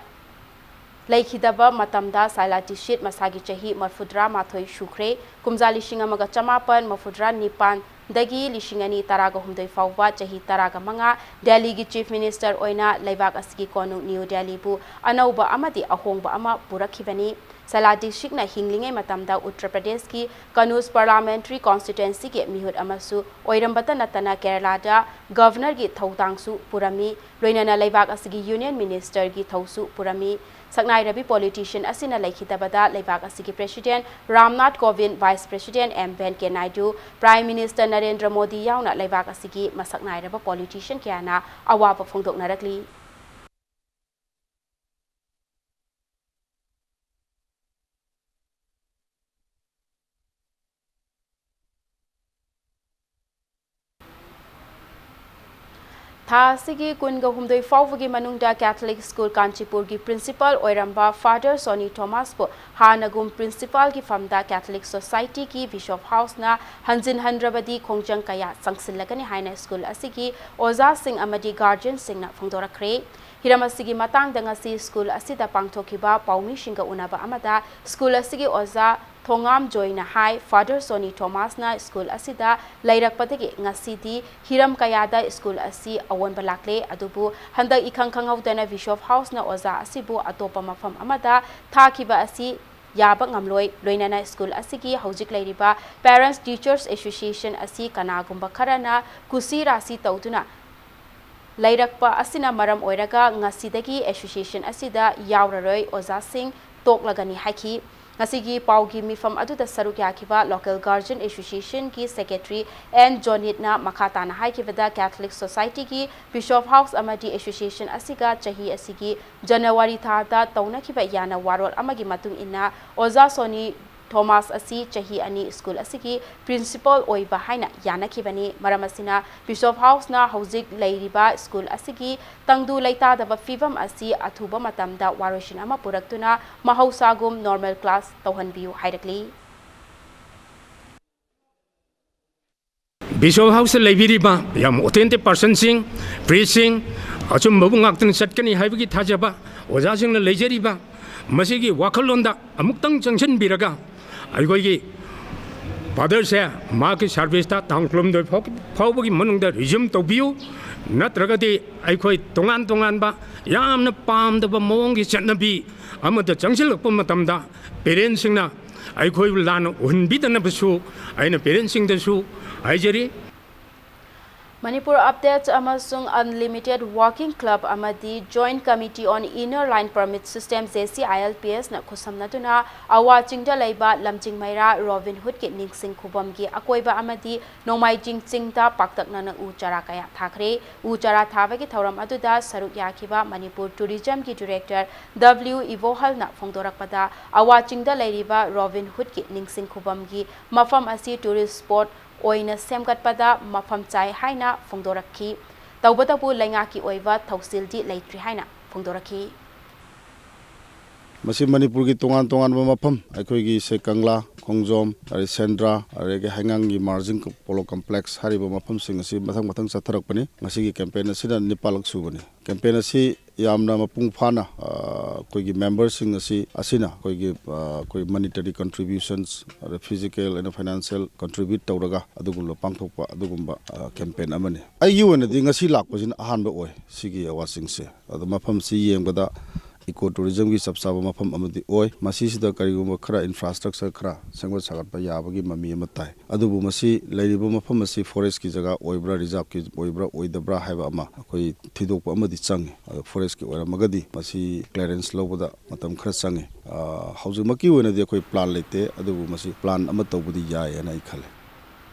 ꯂꯩꯈꯤꯗꯕ ꯃꯇꯝꯗ ꯁꯥꯏꯂꯥ ꯗꯤꯛꯁꯤꯠ ꯃꯁꯥꯒꯤ ꯆꯍꯤ ꯃꯔꯐꯨꯇꯔꯥ ꯃꯥꯊꯣꯏ ꯁꯨꯈ꯭ꯔꯦ꯫ ꯀꯨꯝꯖꯥ ꯂꯤꯁꯤꯡ ꯑꯃꯒ ꯆꯃꯥꯄꯟ ꯃꯔꯐꯨꯇꯔꯥ ꯅꯤꯄꯥꯟꯗꯒꯤ ꯂꯤꯁꯤꯡ ꯑꯅꯤ ꯇꯔꯥꯒ ꯍꯨꯝꯗꯣꯏ ꯐꯥꯎꯕ ꯆꯍꯤ ꯇꯔꯥꯒ ꯃꯉꯥ ꯗꯦꯜꯂꯤꯒꯤ Chief Minister ꯑꯣꯏꯅ ꯂꯩꯕꯥꯛ ꯑꯁꯤꯒꯤ ꯀꯣꯅꯨꯡ ꯅ꯭ꯌꯨ ꯗꯦꯜꯂꯤꯕꯨ ꯑꯅꯧꯕ ꯑꯃꯗꯤ ꯑꯍꯣꯡꯕ ꯑꯃ ꯄꯨꯔꯛꯈꯤꯕꯅꯤ꯫ ꯁꯥꯏꯂꯥ ꯗꯤꯛꯁꯤꯠꯅ ꯍꯤꯡꯂꯤꯉꯩ ꯃꯇꯝꯗ ꯎꯠꯇꯔ ꯄ꯭ꯔꯗꯦꯁꯀꯤ ꯀꯅꯨꯖ parliamentary constituencyꯒꯤ ꯃꯤꯍꯨꯠ ꯑꯃꯁꯨ ꯑꯣꯏꯔꯝꯕꯇ ꯅꯠꯇꯅ ꯀꯦꯔꯂꯥꯗ governorꯒꯤ ꯊꯧꯗꯥꯡꯁꯨ ꯄꯨꯔꯝꯃꯤ꯫ ꯂꯣꯏꯅꯅ ꯂꯩꯕꯥꯛ ꯑꯁꯤꯒꯤ Union Ministerꯒꯤ ꯊꯧꯁꯨ ꯄꯨꯔꯝꯃꯤ꯫ ꯁꯛꯅꯥꯏꯔꯕꯤ politician ꯑꯁꯤꯅ ꯂꯩꯈꯤꯗꯕꯗ ꯂꯩꯕꯥꯛ ꯑꯁꯤꯒꯤ President Ramnath Kovind, Vice President M Venkaiah Naidu, Prime Minister Narendra Modi ꯌꯥꯎꯅ ꯂꯩꯕꯥꯛ ꯑꯁꯤꯒꯤ ꯃꯁꯛ ꯅꯥꯏꯔꯕ politician ꯀꯌꯥꯅ ꯑꯋꯥꯕ ꯐꯣꯡꯗꯣꯛꯅꯔꯛꯂꯤ꯫ ꯊꯥ ꯑꯁꯤꯒꯤ ꯀꯨꯟꯒ ꯍꯨꯝꯗꯣꯏ ꯐꯥꯎꯕꯒꯤ ꯃꯅꯨꯡꯗ Catholic School ꯀꯥꯟꯆꯤꯄꯨꯔꯒꯤ principal ꯑꯣꯏꯔꯝꯕ Father Sonny Thomasꯄꯨ ꯍꯥꯟꯅꯒꯨꯝ principalꯒꯤ ꯐꯝꯗ Catholic Societyꯒꯤ Bishop Houseꯅ ꯍꯟꯖꯤꯟ ꯍꯟꯗ꯭ꯔꯕꯗꯤ ꯈꯣꯡꯖꯪ ꯀꯌꯥ ꯆꯪꯁꯤꯜꯂꯒꯅꯤ ꯍꯥꯏꯅ school ꯑꯁꯤꯒꯤ ꯑꯣꯖꯥꯁꯤꯡ ꯑꯃꯗꯤ guardianꯁꯤꯡꯅ ꯐꯣꯡꯗꯣꯔꯛꯈ꯭ꯔꯦ꯫ ꯍꯤꯔꯝ ꯑꯁꯤꯒꯤ ꯃꯇꯥꯡꯗ ꯉꯁꯤ school ꯑꯁꯤꯗ ꯄꯥꯡꯊꯣꯛꯈꯤꯕ ꯄꯥꯎꯃꯤꯁꯤꯡꯒ ꯎꯅꯕ ꯑꯃꯗ school ꯑꯁꯤꯒꯤ ꯑꯣꯖꯥ ꯊꯣꯉꯥꯝ ꯖꯣꯏꯅ ꯍꯥꯏ, ꯐꯥꯗꯔ ꯁꯣꯅꯤ ꯊꯣꯃꯥꯁꯅ ꯁ꯭ꯀꯨꯜ ꯑꯁꯤꯗ ꯂꯩꯔꯛꯄꯗꯒꯤ ꯉꯁꯤꯗꯤ ꯍꯤꯔꯝ ꯀꯌꯥꯗ ꯁ꯭ꯀꯨꯜ ꯑꯁꯤ ꯑꯑꯣꯟꯕ ꯂꯥꯛꯂꯦ꯫ ꯑꯗꯨꯕꯨ ꯍꯟꯗꯛ ꯏꯈꯪ ꯈꯪꯍꯧꯗꯅ ꯕꯤꯁꯣꯞ ꯍꯥꯎꯁꯅ ꯑꯣꯖꯥ ꯑꯁꯤꯕꯨ ꯑꯇꯣꯞꯄ ꯃꯐꯝ ꯑꯃꯗ ꯊꯥꯈꯤꯕ ꯑꯁꯤ ꯌꯥꯕ ꯉꯝꯂꯣꯏ꯫ ꯂꯣꯏꯅꯅ ꯁ꯭ꯀꯨꯜ ꯑꯁꯤꯒꯤ ꯍꯧꯖꯤꯛ ꯂꯩꯔꯤꯕ Parents Teachers Association ꯑꯁꯤ ꯀꯅꯥꯒꯨꯝꯕ ꯈꯔꯅ ꯀꯨꯁꯤ ꯔꯥꯁꯤ ꯇꯧꯗꯨꯅ ꯂꯩꯔꯛꯄ ꯑꯁꯤꯅ ꯃꯔꯝ ꯑꯣꯏꯔꯒ ꯉꯁꯤꯗꯒꯤ association ꯑꯁꯤꯗ ꯌꯥꯎꯔꯔꯣꯏ, ꯑꯣꯖꯥꯁꯤꯡ ꯇꯣꯛꯂꯒꯅꯤ ꯍꯥꯏꯈꯤ꯫ ꯉꯁꯤꯒꯤ ꯄꯥꯎꯒꯤ ꯃꯤꯐꯝ ꯑꯗꯨꯗ ꯁꯔꯨꯛ ꯌꯥꯈꯤꯕ Local Guardian Associationꯒꯤ Secretary ꯑꯦꯟ ꯖꯣꯅꯤꯠꯅ ꯃꯈꯥ ꯇꯥꯅ ꯍꯥꯏꯈꯤꯕꯗ, Catholic Societyꯒꯤ Bishop House ꯑꯃꯗꯤ association ꯑꯁꯤꯒ ꯆꯍꯤ ꯑꯁꯤꯒꯤ ꯖꯅꯋꯥꯔꯤ ꯊꯥꯗ ꯇꯧꯅꯈꯤꯕ ꯌꯥꯅ ꯋꯥꯔꯣꯜ ꯑꯃꯒꯤ ꯃꯇꯨꯡ ꯏꯟꯅ, ꯑꯣꯖꯥ ꯁꯣꯅꯤ ꯊꯣꯃꯥꯁ ꯑꯁꯤ ꯆꯍꯤ ꯑꯅꯤ ꯁ꯭ꯀꯨꯜ ꯑꯁꯤꯒꯤ principal ꯑꯣꯏꯕ ꯍꯥꯏꯅ ꯌꯥꯅꯈꯤꯕꯅꯤ꯫ ꯃꯔꯝ ꯑꯁꯤꯅ, ꯕꯤꯁꯣꯞ ꯍꯥꯎꯁꯅ ꯍꯧꯖꯤꯛ ꯂꯩꯔꯤꯕ ꯁ꯭ꯀꯨꯜ ꯑꯁꯤꯒꯤ ꯇꯪꯗꯨ ꯂꯩꯇꯥꯗꯕ ꯐꯤꯕꯝ ꯑꯁꯤ ꯑꯊꯨꯕ ꯃꯇꯝꯗ ꯋꯥꯔꯣꯏꯁꯤꯟ ꯑꯃ ꯄꯨꯔꯛꯇꯨꯅ ꯃꯍꯧꯁꯥꯒꯨꯝ normal class ꯇꯧꯍꯟꯕꯤꯌꯨ ꯍꯥꯏꯔꯛꯂꯤ꯫ ꯕꯤꯁꯣꯞ ꯍꯥꯎꯁꯇ ꯂꯩꯕꯤꯔꯤꯕ ꯌꯥꯝ authentic personꯁꯤꯡ, priestꯁꯤꯡ, ꯑꯆꯨꯝꯕꯕꯨ ꯉꯥꯛꯇꯅ ꯆꯠꯀꯅꯤ ꯍꯥꯏꯕꯒꯤ ꯊꯥꯖꯕ ꯑꯣꯖꯥꯁꯤꯡꯅ ꯂꯩꯖꯔꯤꯕ ꯃꯁꯤꯒꯤ ꯋꯥꯈꯜꯂꯣꯟꯗ ꯑꯃꯨꯛꯇꯪ ꯆꯪꯁꯤꯟꯕꯤꯔꯒ, ꯑꯩꯈꯣꯏꯒꯤ ꯐꯥꯗꯔꯁꯦ ꯃꯍꯥꯛꯀꯤ serviceꯇ ꯇꯥꯡ ꯀꯨꯟꯍꯨꯝꯗꯣꯏ ꯐꯥꯎ-, ꯐꯥꯎꯕꯒꯤ ꯃꯅꯨꯡꯗ resume ꯇꯧꯕꯤꯌꯨ, ꯅꯠꯇ꯭ꯔꯒꯗꯤ ꯑꯩꯈꯣꯏ ꯇꯣꯉꯥꯟ ꯇꯣꯉꯥꯟꯕ ꯌꯥꯝꯅ ꯄꯥꯝꯗꯕ ꯃꯑꯣꯡꯒꯤ ꯆꯠꯅꯕꯤ ꯑꯃꯗ ꯆꯪꯁꯤꯜꯂꯛꯄ ꯃꯇꯝꯗ parentꯁꯤꯡꯅ ꯑꯩꯈꯣꯏꯕꯨ ꯂꯥꯟꯅ ꯎꯍꯟꯕꯤꯗꯅꯕꯁꯨ ꯑꯩꯅ parentꯁꯤꯡꯗꯁꯨ ꯍꯥꯏꯖꯔꯤ꯫ ꯃꯅꯤꯄꯨꯔ Update ꯑꯃꯁꯨꯡ Unlimited Working Club ꯑꯃꯗꯤ Joint Committee on Inner Line Permit System, JCILPSꯅ ꯈꯨꯠꯁꯝꯅꯗꯨꯅ ꯑꯋꯥ ꯆꯤꯡꯗ ꯂꯩꯕ ꯂꯝꯖꯤꯡ ꯃꯩꯔꯥ ꯔꯣꯕꯤꯟ ꯍꯨꯗꯀꯤ ꯅꯤꯡꯁꯤꯡ ꯈꯨꯕꯝꯒꯤ ꯑꯀꯣꯏꯕ ꯑꯃꯗꯤ ꯅꯣꯡꯃꯥꯏꯖꯤꯡ ꯆꯤꯡꯗ ꯄꯥꯛꯇꯛꯅꯅ ꯎ ꯆꯥꯔꯥ ꯀꯌꯥ ꯊꯥꯈ꯭ꯔꯦ꯫ ꯎ ꯆꯥꯔꯥ ꯊꯥꯕꯒꯤ ꯊꯧꯔꯝ ꯑꯗꯨꯗ ꯁꯔꯨꯛ ꯌꯥꯈꯤꯕ ꯃꯅꯤꯄꯨꯔ Tourismꯒꯤ Director ꯗꯕ꯭ꯂꯤꯎ ꯏꯕꯣꯍꯜꯅ ꯐꯣꯡꯗꯣꯔꯛꯄꯗ, ꯑꯋꯥ ꯆꯤꯡꯗ ꯂꯩꯔꯤꯕ ꯔꯣꯕꯤꯟ ꯍꯨꯗꯀꯤ ꯅꯤꯡꯁꯤꯡ ꯈꯨꯕꯝꯒꯤ ꯃꯐꯝ ꯑꯁꯤ tourist spot ꯑꯣꯏꯅ ꯁꯦꯝꯒꯠꯄꯗ ꯃꯐꯝ ꯆꯥꯏ ꯍꯥꯏꯅ ꯐꯣꯡꯗꯣꯔꯛꯈꯤ꯫ ꯇꯧꯕꯇꯕꯨ ꯂꯩꯉꯥꯛꯀꯤ ꯑꯣꯏꯕ ꯊꯧꯁꯤꯜꯗꯤ ꯂꯩꯇ꯭ꯔꯤ ꯍꯥꯏꯅ ꯐꯣꯡꯗꯣꯔꯛꯈꯤ꯫ ꯃꯁꯤ ꯃꯅꯤꯄꯨꯔꯒꯤ ꯇꯣꯉꯥꯟ ꯇꯣꯉꯥꯟꯕ ꯃꯐꯝ, ꯑꯩꯈꯣꯏꯒꯤ ꯁꯦ ꯀꯪꯂꯥ, ꯈꯣꯡꯖꯣꯝ, ꯑꯗꯒꯤ ꯁꯦꯟꯗ꯭ꯔꯥ, ꯑꯗꯒꯤ ꯍꯩꯉꯥꯡꯒꯤ ꯃꯥꯔꯖꯤꯡ ꯄꯣꯂꯣ ꯀꯝꯄ꯭ꯂꯦꯛꯁ ꯍꯥꯏꯔꯤꯕ ꯃꯐꯝꯁꯤꯡ ꯑꯁꯤ ꯃꯊꯪ ꯃꯊꯪ ꯆꯠꯊꯔꯛꯄꯅꯤ꯫ ꯉꯁꯤꯒꯤ ꯀꯦꯝꯄꯦꯟ ꯑꯁꯤꯅ ꯅꯤꯄꯥꯜꯂꯛ ꯁꯨꯕꯅꯤ꯫ ꯀꯦꯝꯄꯦꯟ ꯑꯁꯤ ꯌꯥꯝꯅ ꯃꯄꯨꯡ ꯐꯥꯅ, ꯑ, ꯑꯩꯈꯣꯏꯒꯤ ꯃꯦꯝꯕꯔꯁꯤꯡ ꯑꯁꯤ, ꯑꯁꯤꯅ ꯑꯩꯈꯣꯏꯒꯤ, ꯑ, ꯑꯩꯈꯣꯏ ꯃꯣꯅꯤꯇꯔꯤ ꯀꯟꯇ꯭ꯔꯤꯕ꯭ꯌꯨꯁꯟꯁ, ꯑꯗ ꯐꯤꯖꯤꯀꯦꯜ ꯑꯦꯟ ꯐꯥꯏꯅꯥꯟꯁꯤꯌꯦꯜ ꯀꯟꯇ꯭ꯔꯤꯕ꯭ꯌꯨꯠ ꯇꯧꯔꯒ ꯑꯗꯨꯒꯨꯝꯕ ꯄꯥꯡꯊꯣꯛꯄ ꯑꯗꯨꯒꯨꯝꯕ, ꯑ, ꯀꯦꯝꯄꯦꯟ ꯑꯃꯅꯤ꯫ ꯑꯩꯒꯤ ꯑꯣꯏꯅꯗꯤ ꯉꯁꯤ ꯂꯥꯛꯄꯁꯤꯅ ꯑꯍꯥꯟꯕ ꯑꯣꯏ ꯁꯤꯒꯤ ꯑꯦꯋꯥꯔꯗꯁꯤꯡꯁꯦ꯫ ꯑꯗꯣ ꯃꯐꯝꯁꯤ ꯌꯦꯡꯕꯗ ꯏꯀꯣ ꯇꯨꯔꯤꯖꯝꯒꯤ ꯆꯞ ꯆꯥꯕ ꯃꯐꯝ ꯑꯃꯗꯤ ꯑꯣꯏ꯫ ꯃꯁꯤꯁꯤꯗ ꯀꯔꯤꯒꯨꯝꯕ ꯈꯔ ꯏꯟꯐ꯭ꯔꯥꯁ꯭ꯇ꯭ꯔꯛꯆꯔ ꯈꯔ ꯁꯦꯝꯒꯠ ꯁꯥꯒꯠꯄ ꯌꯥꯕꯒꯤ ꯃꯃꯤ ꯑꯃ ꯇꯥꯏ꯫ ꯑꯗꯨꯕꯨ ꯃꯁꯤ ꯂꯩꯔꯤꯕ ꯃꯐꯝ ꯑꯁꯤ ꯐꯣꯔꯦꯁ꯭ꯠꯀꯤ ꯖꯒꯥ ꯑꯣꯏꯕ꯭ꯔꯥ, ꯔꯤꯖꯥꯔꯚꯀꯤ ꯑꯣꯏꯕ꯭ꯔꯥ, ꯑꯣꯏꯗꯕ꯭ꯔꯥ ꯍꯥꯏꯕ ꯑꯃ ꯑꯩꯈꯣꯏ ꯊꯤꯗꯣꯛꯄ ꯑꯃꯗꯤ ꯆꯪꯉꯤ꯫ ꯑꯗꯣ ꯐꯣꯔꯦꯁ꯭ꯠꯀꯤ ꯑꯣꯏꯔꯝꯃꯒꯗꯤ ꯃꯁꯤ ꯀ꯭ꯂꯤꯌꯥꯔꯦꯟꯁ ꯂꯧꯕꯗ ꯃꯇꯝ ꯈꯔ ꯆꯪꯉꯤ꯫ ꯑ, ꯍꯧꯖꯤꯛꯃꯛꯀꯤ ꯑꯣꯏꯅꯗꯤ ꯑꯩꯈꯣꯏ ꯄ꯭ꯂꯥꯟ ꯂꯩꯇꯦ, ꯑꯗꯨꯕꯨ ꯃꯁꯤ ꯄ꯭ꯂꯥꯟ ꯑꯃ ꯇꯧꯕꯗꯤ ꯌꯥꯏ ꯍꯥꯏꯅ ꯑꯩ ꯈꯜꯂꯤ꯫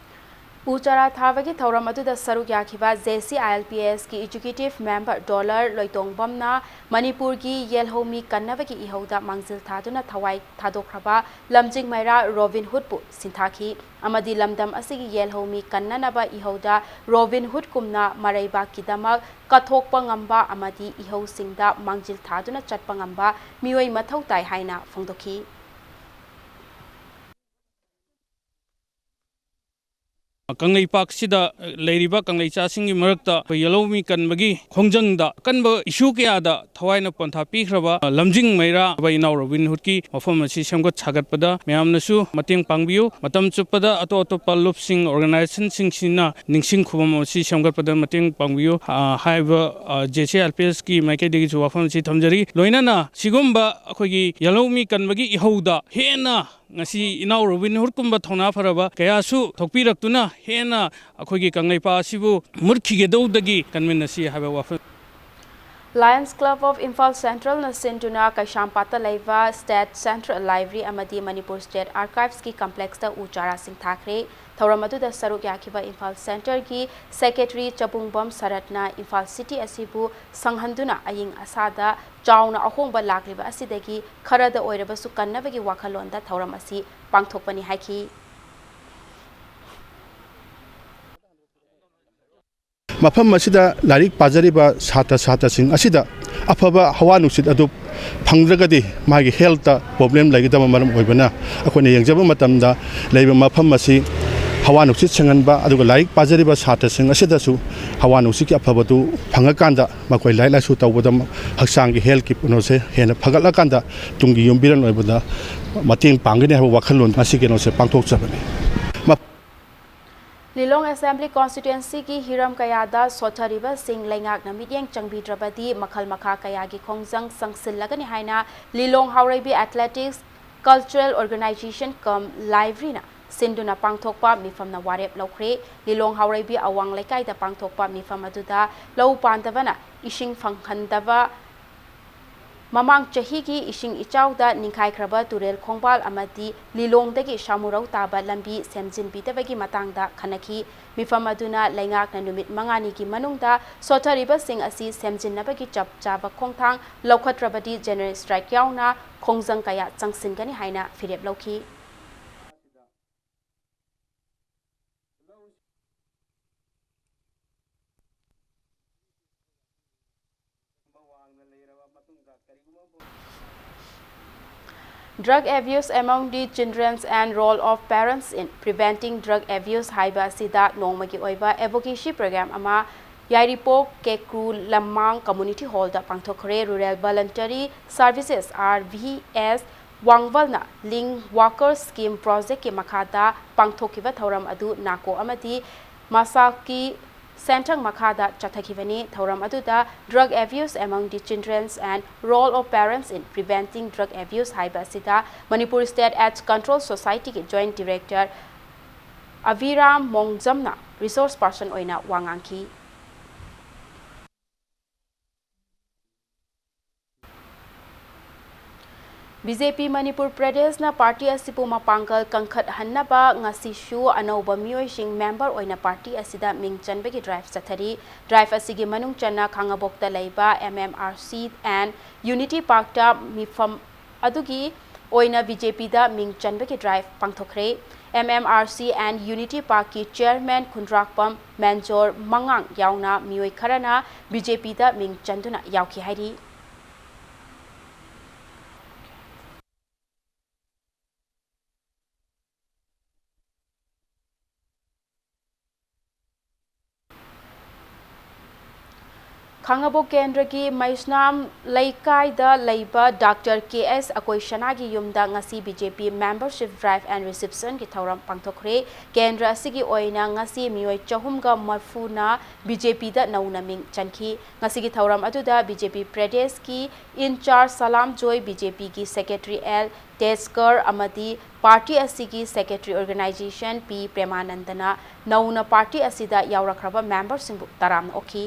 ꯎ ꯆꯥꯔꯥ ꯊꯥꯕꯒꯤ ꯊꯧꯔꯝ ꯑꯗꯨꯗ ꯁꯔꯨꯛ ꯌꯥꯈꯤꯕ J C I L P ꯑꯦꯁꯀꯤ ꯑꯦꯛꯖꯤꯀ꯭ꯌꯨꯇꯤꯚ ꯃꯦꯝꯕꯔ ꯗꯣꯂꯔ ꯂꯣꯏꯇꯣꯡꯕꯝꯅ ꯃꯅꯤꯄꯨꯔꯒꯤ ꯌꯦꯜꯍꯧꯃꯤ ꯀꯟꯅꯕꯒꯤ ꯏꯍꯧꯗ ꯃꯥꯡꯖꯤꯜ ꯊꯥꯗꯨꯅ ꯊꯋꯥꯏ ꯊꯥꯗꯣꯛꯈ꯭ꯔꯕ ꯂꯝꯖꯤꯡ ꯃꯩꯔꯥ ꯔꯣꯕꯤꯟ ꯍꯨꯗꯄꯨ ꯁꯤꯟꯊꯥꯈꯤ ꯑꯃꯗꯤ ꯂꯝꯗꯝ ꯑꯁꯤꯒꯤ ꯌꯦꯜꯍꯧꯃꯤ ꯀꯟꯅꯅꯕ ꯏꯍꯧꯗ ꯔꯣꯕꯤꯟ ꯍꯨꯗꯀꯨꯝꯅ ꯃꯔꯩꯕꯥꯛꯀꯤꯗꯃꯛ ꯀꯠꯊꯣꯛꯄ ꯉꯝꯕ ꯑꯃꯗꯤ ꯏꯍꯧꯁꯤꯡꯗ ꯃꯥꯡꯖꯤꯜ ꯊꯥꯗꯨꯅ ꯆꯠꯄ ꯉꯝꯕ ꯃꯤꯑꯣꯏ ꯃꯊꯧ ꯇꯥꯏ ꯍꯥꯏꯅ ꯐꯣꯡꯗꯣꯛꯈꯤ꯫ ꯀꯪꯂꯩꯄꯥꯛꯁꯤꯗ ꯂꯩꯔꯤꯕ ꯀꯪꯂꯩꯆꯥꯁꯤꯡꯒꯤ ꯃꯔꯛꯇ ꯑꯩꯈꯣꯏ ꯌꯦꯜꯍꯧꯃꯤ ꯀꯟꯕꯒꯤ ꯈꯣꯡꯖꯪꯗ ꯑꯀꯟꯕ ꯏꯁꯨ ꯀꯌꯥꯗ ꯊꯋꯥꯏꯅ ꯄꯣꯟꯊꯥ ꯄꯤꯈ꯭ꯔꯕ ꯂꯝꯖꯤꯡ ꯃꯩꯔꯥ ꯏꯅꯥꯎ ꯔꯣꯕꯤꯟ ꯍꯨꯗꯀꯤ ꯃꯐꯝ ꯑꯁꯤ ꯁꯦꯝꯒꯠ ꯁꯥꯒꯠꯄꯗ ꯃꯌꯥꯝꯅꯁꯨ ꯃꯇꯦꯡ ꯄꯥꯡꯕꯤꯌꯨ꯫ ꯃꯇꯝ ꯆꯨꯞꯄꯗ ꯑꯇꯣꯞ ꯑꯇꯣꯞꯄ ꯂꯨꯞꯁꯤꯡ, ꯑꯣꯔꯒꯅꯥꯏꯖꯦꯁꯟꯁꯤꯡꯁꯤꯅ ꯅꯤꯡꯁꯤꯡ ꯈꯨꯕꯝ ꯑꯁꯤ ꯁꯦꯝꯒꯠꯄꯗ ꯃꯇꯦꯡ ꯄꯥꯡꯕꯤꯌꯨ꯫ ꯑ, ꯍꯥꯏꯔꯤꯕ, ꯑ, J C I L P ꯑꯦꯁꯀꯤ ꯃꯥꯏꯀꯩꯗꯒꯤꯁꯨ ꯋꯥꯐꯝ ꯑꯁꯤ ꯊꯝꯖꯔꯤ꯫ ꯂꯣꯏꯅꯅ ꯁꯤꯒꯨꯝꯕ ꯑꯩꯈꯣꯏꯒꯤ ꯌꯦꯜꯍꯧꯃꯤ ꯀꯟꯕꯒꯤ ꯏꯍꯧꯗ ꯍꯦꯟꯅ ꯉꯁꯤ ꯏꯅꯥꯎ ꯔꯣꯕꯤꯟ ꯍꯨꯗꯀꯨꯝꯕ ꯊꯧꯅꯥ ꯐꯔꯕ ꯀꯌꯥꯁꯨ ꯊꯣꯛꯄꯤꯔꯛꯇꯨꯅ ꯍꯦꯟꯅ ꯑꯩꯈꯣꯏꯒꯤ ꯀꯪꯂꯩꯄꯥꯛ ꯑꯁꯤꯕꯨ ꯃꯨꯠꯈꯤꯒꯗꯧꯗꯒꯤ ꯀꯟꯃꯤꯟꯅꯁꯤ ꯍꯥꯏꯕ ꯋꯥꯐꯝ꯫ Lions Club of Imphal Centralꯅ ꯁꯤꯟꯗꯨꯅ ꯀꯩꯁꯥꯝꯄꯥꯠꯇ ꯂꯩꯕ State Central Library ꯑꯃꯗꯤ Manipur State Archivesꯀꯤ complexꯇ ꯎ ꯆꯥꯔꯥꯁꯤꯡ ꯊꯥꯈ꯭ꯔꯦ꯫ ꯊꯧꯔꯝ ꯑꯗꯨꯗ ꯁꯔꯨꯛ ꯌꯥꯈꯤꯕ ꯏꯝꯐꯥꯜ Centreꯒꯤ Secretary ꯆꯕꯨꯡꯕꯝ ꯁꯔꯠꯅ ꯏꯝꯐꯥꯜ city ꯑꯁꯤꯕꯨ ꯁꯪꯍꯟꯗꯨꯅ ꯑꯏꯪ ꯑꯁꯥꯗ ꯆꯥꯎꯅ ꯑꯍꯣꯡꯕ ꯂꯥꯛꯂꯤꯕ ꯑꯁꯤꯗꯒꯤ ꯈꯔꯗ ꯑꯣꯏꯔꯕꯁꯨ ꯀꯟꯅꯕꯒꯤ ꯋꯥꯈꯜꯂꯣꯟꯗ ꯊꯧꯔꯝ ꯑꯁꯤ ꯄꯥꯡꯊꯣꯛꯄꯅꯤ ꯍꯥꯏꯈꯤ꯫ ꯃꯐꯝ ꯑꯁꯤꯗ ꯂꯥꯏꯔꯤꯛ ꯄꯥꯖꯔꯤꯕ ꯁꯥꯇ꯭ꯔ ꯁꯥꯇ꯭ꯔꯁꯤꯡ ꯑꯁꯤꯗ ꯑꯐꯕ ꯍꯋꯥ ꯅꯨꯡꯁꯤꯠ ꯑꯗꯨ ꯐꯪꯗ꯭ꯔꯒꯗꯤ ꯃꯥꯒꯤ ꯍꯦꯜꯠꯇ ꯄ꯭ꯔꯣꯕ꯭ꯂꯦꯝ ꯂꯩꯒꯗꯕ ꯃꯔꯝ ꯑꯣꯏꯕꯅ, ꯑꯩꯈꯣꯏꯅ ꯌꯦꯡꯖꯕ ꯃꯇꯝꯗ ꯂꯩꯕ ꯃꯐꯝ ꯑꯁꯤ ꯍꯋꯥ ꯅꯨꯡꯁꯤꯠ ꯁꯦꯡꯍꯟꯕ, ꯑꯗꯨꯒ ꯂꯥꯏꯔꯤꯛ ꯄꯥꯖꯔꯤꯕ ꯁꯥꯇ꯭ꯔꯁꯤꯡ ꯑꯁꯤꯗꯁꯨ ꯍꯋꯥ ꯅꯨꯡꯁꯤꯠꯀꯤ ꯑꯐꯕꯗꯨ ꯐꯪꯉꯀꯥꯟꯗ ꯃꯈꯣꯏ ꯂꯥꯏꯔꯤꯛ ꯂꯥꯏꯁꯨ ꯇꯧꯕꯗ ꯍꯛꯆꯥꯡꯒꯤ ꯍꯦꯜꯠꯀꯤ ꯀꯩꯅꯣꯁꯦ ꯍꯦꯟꯅ ꯐꯒꯠꯂꯀꯥꯟꯗ ꯇꯨꯡꯒꯤ ꯌꯨꯝꯕꯤꯔꯦꯟ ꯑꯣꯏꯕꯗ ꯃꯇꯦꯡ ꯄꯥꯡꯒꯅꯤ ꯍꯥꯏꯕ ꯋꯥꯈꯜꯂꯣꯟ ꯃꯁꯤ ꯀꯩꯅꯣꯁꯦ ꯄꯥꯡꯊꯣꯛꯆꯕꯅꯤ꯫ ꯃ- ꯂꯤꯂꯣꯡ ꯑꯦꯁꯦꯝꯕ꯭ꯂꯤ ꯀꯣꯟꯁꯇꯤꯇ꯭ꯋꯦꯟꯁꯤꯒꯤ ꯍꯤꯔꯝ ꯀꯌꯥꯗ ꯁꯣꯠꯊꯔꯤꯕꯁꯤꯡ ꯂꯩꯉꯥꯛꯅ ꯃꯤꯠꯌꯦꯡ ꯆꯪꯕꯤꯗ꯭ꯔꯕꯗꯤ ꯃꯈꯜ ꯃꯈꯥ ꯀꯌꯥꯒꯤ ꯈꯣꯡꯖꯪ ꯆꯪꯁꯤꯜꯂꯒꯅꯤ ꯍꯥꯏꯅ ꯂꯤꯂꯣꯡ ꯍꯥꯎꯔꯩꯕꯤ ꯑꯦꯊꯂꯦꯇꯤꯛꯁ ꯀꯜꯆꯔꯦꯜ ꯑꯣꯔꯒꯅꯥꯏꯖꯦꯁꯟ ꯀꯝ ꯂꯥꯏꯕ꯭ꯔꯤꯅ ꯁꯤꯟꯗꯨꯅ ꯄꯥꯡꯊꯣꯛꯄ ꯃꯤꯐꯝꯅ ꯋꯥꯔꯦꯞ ꯂꯧꯈ꯭ꯔꯦ꯫ ꯂꯤꯂꯣꯡ ꯍꯥꯎꯔꯩꯕꯤ ꯑꯋꯥꯡ ꯂꯩꯀꯥꯏꯗ ꯄꯥꯡꯊꯣꯛꯄ ꯃꯤꯐꯝ ꯑꯗꯨꯗ ꯂꯧ ꯄꯥꯟꯗꯕꯅ ꯏꯁꯤꯡ ꯐꯪꯍꯟꯗꯕ, ꯃꯃꯥꯡ ꯆꯍꯤꯒꯤ ꯏꯁꯤꯡ ꯏꯆꯥꯎꯗ ꯅꯤꯡꯈꯥꯏꯈ꯭ꯔꯕ ꯇꯨꯔꯦꯜ ꯈꯣꯡꯕꯥꯜ ꯑꯃꯗꯤ ꯂꯤꯂꯣꯡꯗꯒꯤ ꯁꯥꯃꯨꯔꯧ ꯇꯥꯕ ꯂꯝꯕꯤ ꯁꯦꯝꯖꯤꯟꯕꯤꯗꯕꯒꯤ ꯃꯇꯥꯡꯗ ꯈꯟꯅꯈꯤ꯫ ꯃꯤꯐꯝ ꯑꯗꯨꯅ ꯂꯩꯉꯥꯛꯅ ꯅꯨꯃꯤꯠ ꯃꯉꯥꯅꯤꯒꯤ ꯃꯅꯨꯡꯗ ꯁꯣꯠꯊꯔꯤꯕꯁꯤꯡ ꯑꯁꯤ ꯁꯦꯝꯖꯤꯟꯅꯕꯒꯤ ꯆꯞ ꯆꯥꯕ ꯈꯣꯡꯊꯥꯡ ꯂꯧꯈꯠꯇ꯭ꯔꯕꯗꯤ ꯖꯦꯅꯔꯦꯜ ꯁ꯭ꯇ꯭ꯔꯥꯏꯛ ꯌꯥꯎꯅ ꯈꯣꯡꯖꯪ ꯀꯌꯥ ꯆꯪꯁꯤꯟꯒꯅꯤ ꯍꯥꯏꯅ ꯐꯤꯔꯦꯞ ꯂꯧꯈꯤ꯫ Drug abuse among the children and role of parents in preventing drug abuse ꯍꯥꯏꯕ ꯑꯁꯤꯗ ꯅꯣꯡꯃꯒꯤ ꯑꯣꯏꯕ advocacy program ꯑꯃ ꯌꯥꯏꯔꯤꯄꯣꯛ ꯀꯦꯀ꯭ꯔꯨ ꯂꯝꯃꯥꯡ community hall ꯗ ꯄꯥꯡꯊꯣꯛꯈ꯭ꯔꯦ꯫ Rural Voluntary Services, R V S, ꯋꯥꯡꯕꯜꯅ ꯂꯤꯡ ꯋꯥꯀꯔ ꯁ꯭ꯀꯤꯝ ꯄ꯭ꯔꯣꯖꯦꯛꯀꯤ ꯃꯈꯥꯗ ꯄꯥꯡꯊꯣꯛꯈꯤꯕ ꯊꯧꯔꯝ ꯑꯗꯨ ꯅꯥꯀꯣ ꯑꯃꯗꯤ ꯃꯁꯥꯛꯀꯤ ꯁꯦꯟꯊꯪ ꯃꯈꯥꯗ ꯆꯠꯊꯈꯤꯕꯅꯤ꯫ ꯊꯧꯔꯝ ꯑꯗꯨꯗ Drug Abuse Among the Children and Role of Parents in Preventing Drug Abuse ꯍꯥꯏꯕ ꯑꯁꯤꯗ Manipur State AIDS Control Society ꯒꯤ Joint Director ꯑꯚꯤꯔꯥꯝ ꯃꯣꯡꯖꯝꯅ resource person ꯑꯣꯏꯅ ꯋꯥ ꯉꯥꯡꯈꯤ꯫ ꯕꯤ ꯖꯦ ꯄꯤ ꯃꯅꯤꯄꯨꯔ ꯄ꯭ꯔꯗꯦꯁꯅ ꯄꯥꯔꯇꯤ ꯑꯁꯤꯕꯨ ꯃꯄꯥꯡꯒꯜ ꯀꯟꯈꯠꯍꯟꯅꯕ ꯉꯁꯤꯁꯨ ꯑꯅꯧꯕ ꯃꯤꯑꯣꯏꯁꯤꯡ ꯃꯦꯝꯕꯔ ꯑꯣꯏꯅ ꯄꯥꯔꯇꯤ ꯑꯁꯤꯗ ꯃꯤꯡ ꯆꯟꯕꯒꯤ ꯗ꯭ꯔꯥꯏꯚ ꯆꯠꯊꯔꯤ꯫ ꯗ꯭ꯔꯥꯏꯚ ꯑꯁꯤꯒꯤ ꯃꯅꯨꯡ ꯆꯟꯅ ꯈꯥꯉꯕꯣꯛꯇ ꯂꯩꯕ M M R C and Unity Park ꯇ ꯃꯤꯐꯝ ꯑꯗꯨꯒꯤ ꯑꯣꯏꯅ ꯕꯤ ꯖꯦ ꯄꯤꯗ ꯃꯤꯡ ꯆꯟꯕꯒꯤ ꯗ꯭ꯔꯥꯏꯚ ꯄꯥꯡꯊꯣꯛꯈ꯭ꯔꯦ꯫ M M R C and Unity Park ꯀꯤ chairman ꯈꯨꯟꯗ꯭ꯔꯥꯛꯄꯝ ꯃꯦꯟꯖꯣꯔ ꯃꯉꯥꯡ ꯌꯥꯎꯅ ꯃꯤꯑꯣꯏ ꯈꯔꯅ ꯕꯤ ꯖꯦ ꯄꯤꯗ ꯃꯤꯡ ꯆꯟꯗꯨꯅ ꯌꯥꯎꯈꯤ ꯍꯥꯏꯔꯤ꯫ ꯈꯥꯡꯉꯕꯣꯛ ꯀꯦꯟꯗ꯭ꯔꯒꯤ ꯃꯩꯁꯅꯥꯝ ꯂꯩꯀꯥꯏꯗ ꯂꯩꯕ ꯗꯥꯛꯇꯔ ꯀꯦ ꯑꯦꯁ ꯑꯀꯣꯏꯁꯅꯥꯒꯤ ꯌꯨꯝꯗ ꯉꯁꯤ B J P membership drive and receptionꯒꯤ ꯊꯧꯔꯝ ꯄꯥꯡꯊꯣꯛꯈ꯭ꯔꯦ꯫ ꯀꯦꯟꯗ꯭ꯔ ꯑꯁꯤꯒꯤ ꯑꯣꯏꯅ ꯉꯁꯤ ꯃꯤꯑꯣꯏ ꯆꯍꯨꯝꯒ ꯃꯔꯤꯐꯨꯅ ꯕꯤ ꯖꯦ ꯄꯤꯗ ꯅꯧꯅ ꯃꯤꯡ ꯆꯟꯈꯤ꯫ ꯉꯁꯤꯒꯤ ꯊꯧꯔꯝ ꯑꯗꯨꯗ ꯕꯤ ꯖꯦ ꯄꯤ ꯄ꯭ꯔꯗꯦꯁꯀꯤ in-charge ꯁꯂꯥꯝ ꯖꯣꯏ, ꯕꯤ ꯖꯦ ꯄꯤꯒꯤ secretary ꯑꯦꯜ ꯇꯦꯖꯀꯔ ꯑꯃꯗꯤ party ꯑꯁꯤꯒꯤ secretary organization ꯄꯤ ꯄ꯭ꯔꯦꯃꯥꯅꯟꯗꯅ ꯅꯧꯅ party ꯑꯁꯤꯗ ꯌꯥꯎꯔꯛꯈ꯭ꯔꯕ memberꯁꯤꯡꯕꯨ ꯇꯔꯥꯝꯅ ꯑꯣꯛꯈꯤ꯫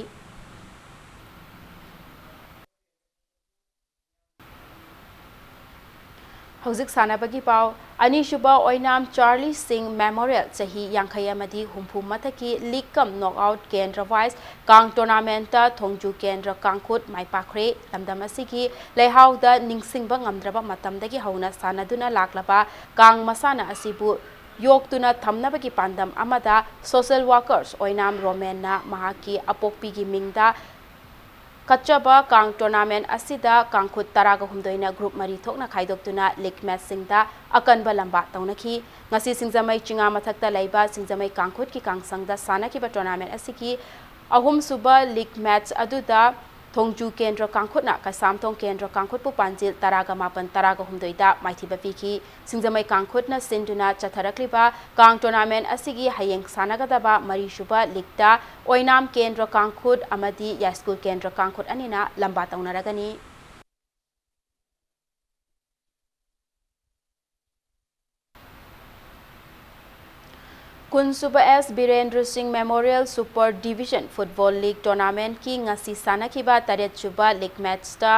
ꯍꯧꯖꯤꯛ ꯁꯥꯟꯅꯕꯒꯤ ꯄꯥꯎ꯫ ꯑꯅꯤꯁꯨꯕ ꯑꯣꯏꯅꯥꯝ ꯆꯥꯔꯂꯤ ꯁꯤꯡ memorial ꯆꯍꯤ ꯌꯥꯡꯈꯩ ꯑꯃꯗꯤ ꯍꯨꯝꯐꯨ ꯃꯊꯛꯀꯤ league cum knockout ꯀꯦꯟꯗ꯭ꯔ wise ꯀꯥꯡ tournamentꯇ ꯊꯣꯡꯖꯨ ꯀꯦꯟꯗ꯭ꯔ ꯀꯥꯡꯈꯨꯠ ꯃꯥꯏ ꯄꯥꯛꯈ꯭ꯔꯦ꯫ ꯂꯝꯗꯝ ꯑꯁꯤꯒꯤ ꯂꯩꯍꯥꯎꯗ ꯅꯤꯡꯁꯤꯡꯕ ꯉꯝꯗ꯭ꯔꯕ ꯃꯇꯝꯗꯒꯤ ꯍꯧꯅ ꯁꯥꯟꯅꯗꯨꯅ ꯂꯥꯛꯂꯕ ꯀꯥꯡ ꯃꯁꯥꯟꯅ ꯑꯁꯤꯕꯨ ꯌꯣꯛꯇꯨꯅ ꯊꯝꯅꯕꯒꯤ ꯄꯥꯟꯗꯝ ꯑꯃꯗ social workers ꯑꯣꯏꯅꯥꯝ ꯔꯣꯃꯦꯟꯅ ꯃꯍꯥꯛꯀꯤ ꯑꯄꯣꯛꯄꯤꯒꯤ ꯃꯤꯡꯗ ꯀꯠꯆꯕ ꯀꯥꯡ tournament ꯑꯁꯤꯗ ꯀꯥꯡꯈꯨꯠ ꯇꯔꯥꯒ ꯍꯨꯝꯗꯣꯏꯅ group ꯃꯔꯤ ꯊꯣꯛꯅ ꯈꯥꯏꯗꯣꯛꯇꯨꯅ league matchꯁꯤꯡꯗ ꯑꯀꯟꯕ ꯂꯝꯕꯥ ꯇꯧꯅꯈꯤ꯫ ꯉꯁꯤ ꯁꯤꯡꯖꯃꯩ ꯆꯤꯉꯥ ꯃꯊꯛꯇ ꯂꯩꯕ ꯁꯤꯡꯖꯃꯩ ꯀꯥꯡꯈꯨꯠꯀꯤ ꯀꯥꯡꯁꯪꯗ ꯁꯥꯟꯅꯈꯤꯕ tournament ꯑꯁꯤꯒꯤ ꯑꯍꯨꯝꯁꯨꯕ league match ꯑꯗꯨꯗ ꯊꯣꯡꯖꯨ ꯀꯦꯟꯗ꯭ꯔ ꯀꯥꯡꯈꯨꯠꯅ ꯀꯩꯁꯥꯝꯊꯣꯡ ꯀꯦꯟꯗ꯭ꯔ ꯀꯥꯡꯈꯨꯠꯄꯨ ꯄꯥꯟꯖꯤꯜ ꯇꯔꯥꯒ ꯃꯥꯄꯟ, ꯇꯔꯥꯒ ꯍꯨꯝꯗꯣꯏꯗ ꯃꯥꯏꯊꯤꯕ ꯄꯤꯈꯤ꯫ ꯁꯤꯡꯖꯃꯩ ꯀꯥꯡꯈꯨꯠꯅ ꯁꯤꯟꯗꯨꯅ ꯆꯠꯊꯔꯛꯂꯤꯕ ꯀꯥꯡ tournament ꯑꯁꯤꯒꯤ ꯍꯌꯦꯡ ꯁꯥꯟꯅꯒꯗꯕ ꯃꯔꯤꯁꯨꯕ leagueꯇ ꯑꯣꯏꯅꯥꯝ ꯀꯦꯟꯗ꯭ꯔ ꯀꯥꯡꯈꯨꯠ ꯑꯃꯗꯤ ꯌꯥꯏꯁ꯭ꯀꯨꯜ ꯀꯦꯟꯗ꯭ꯔ ꯀꯥꯡꯈꯨꯠ ꯑꯅꯤꯅ ꯂꯝꯕꯥ ꯇꯧꯅꯔꯒꯅꯤ꯫ ꯀꯨꯟꯁꯨꯕ ꯑꯦꯁ ꯕꯤꯔꯦꯟꯗ꯭ꯔ ꯁꯤꯡ Memorial Super Division Football League Tournamentꯀꯤ ꯉꯁꯤ ꯁꯥꯟꯅꯈꯤꯕ ꯇꯔꯦꯠꯁꯨꯕ league matchꯇ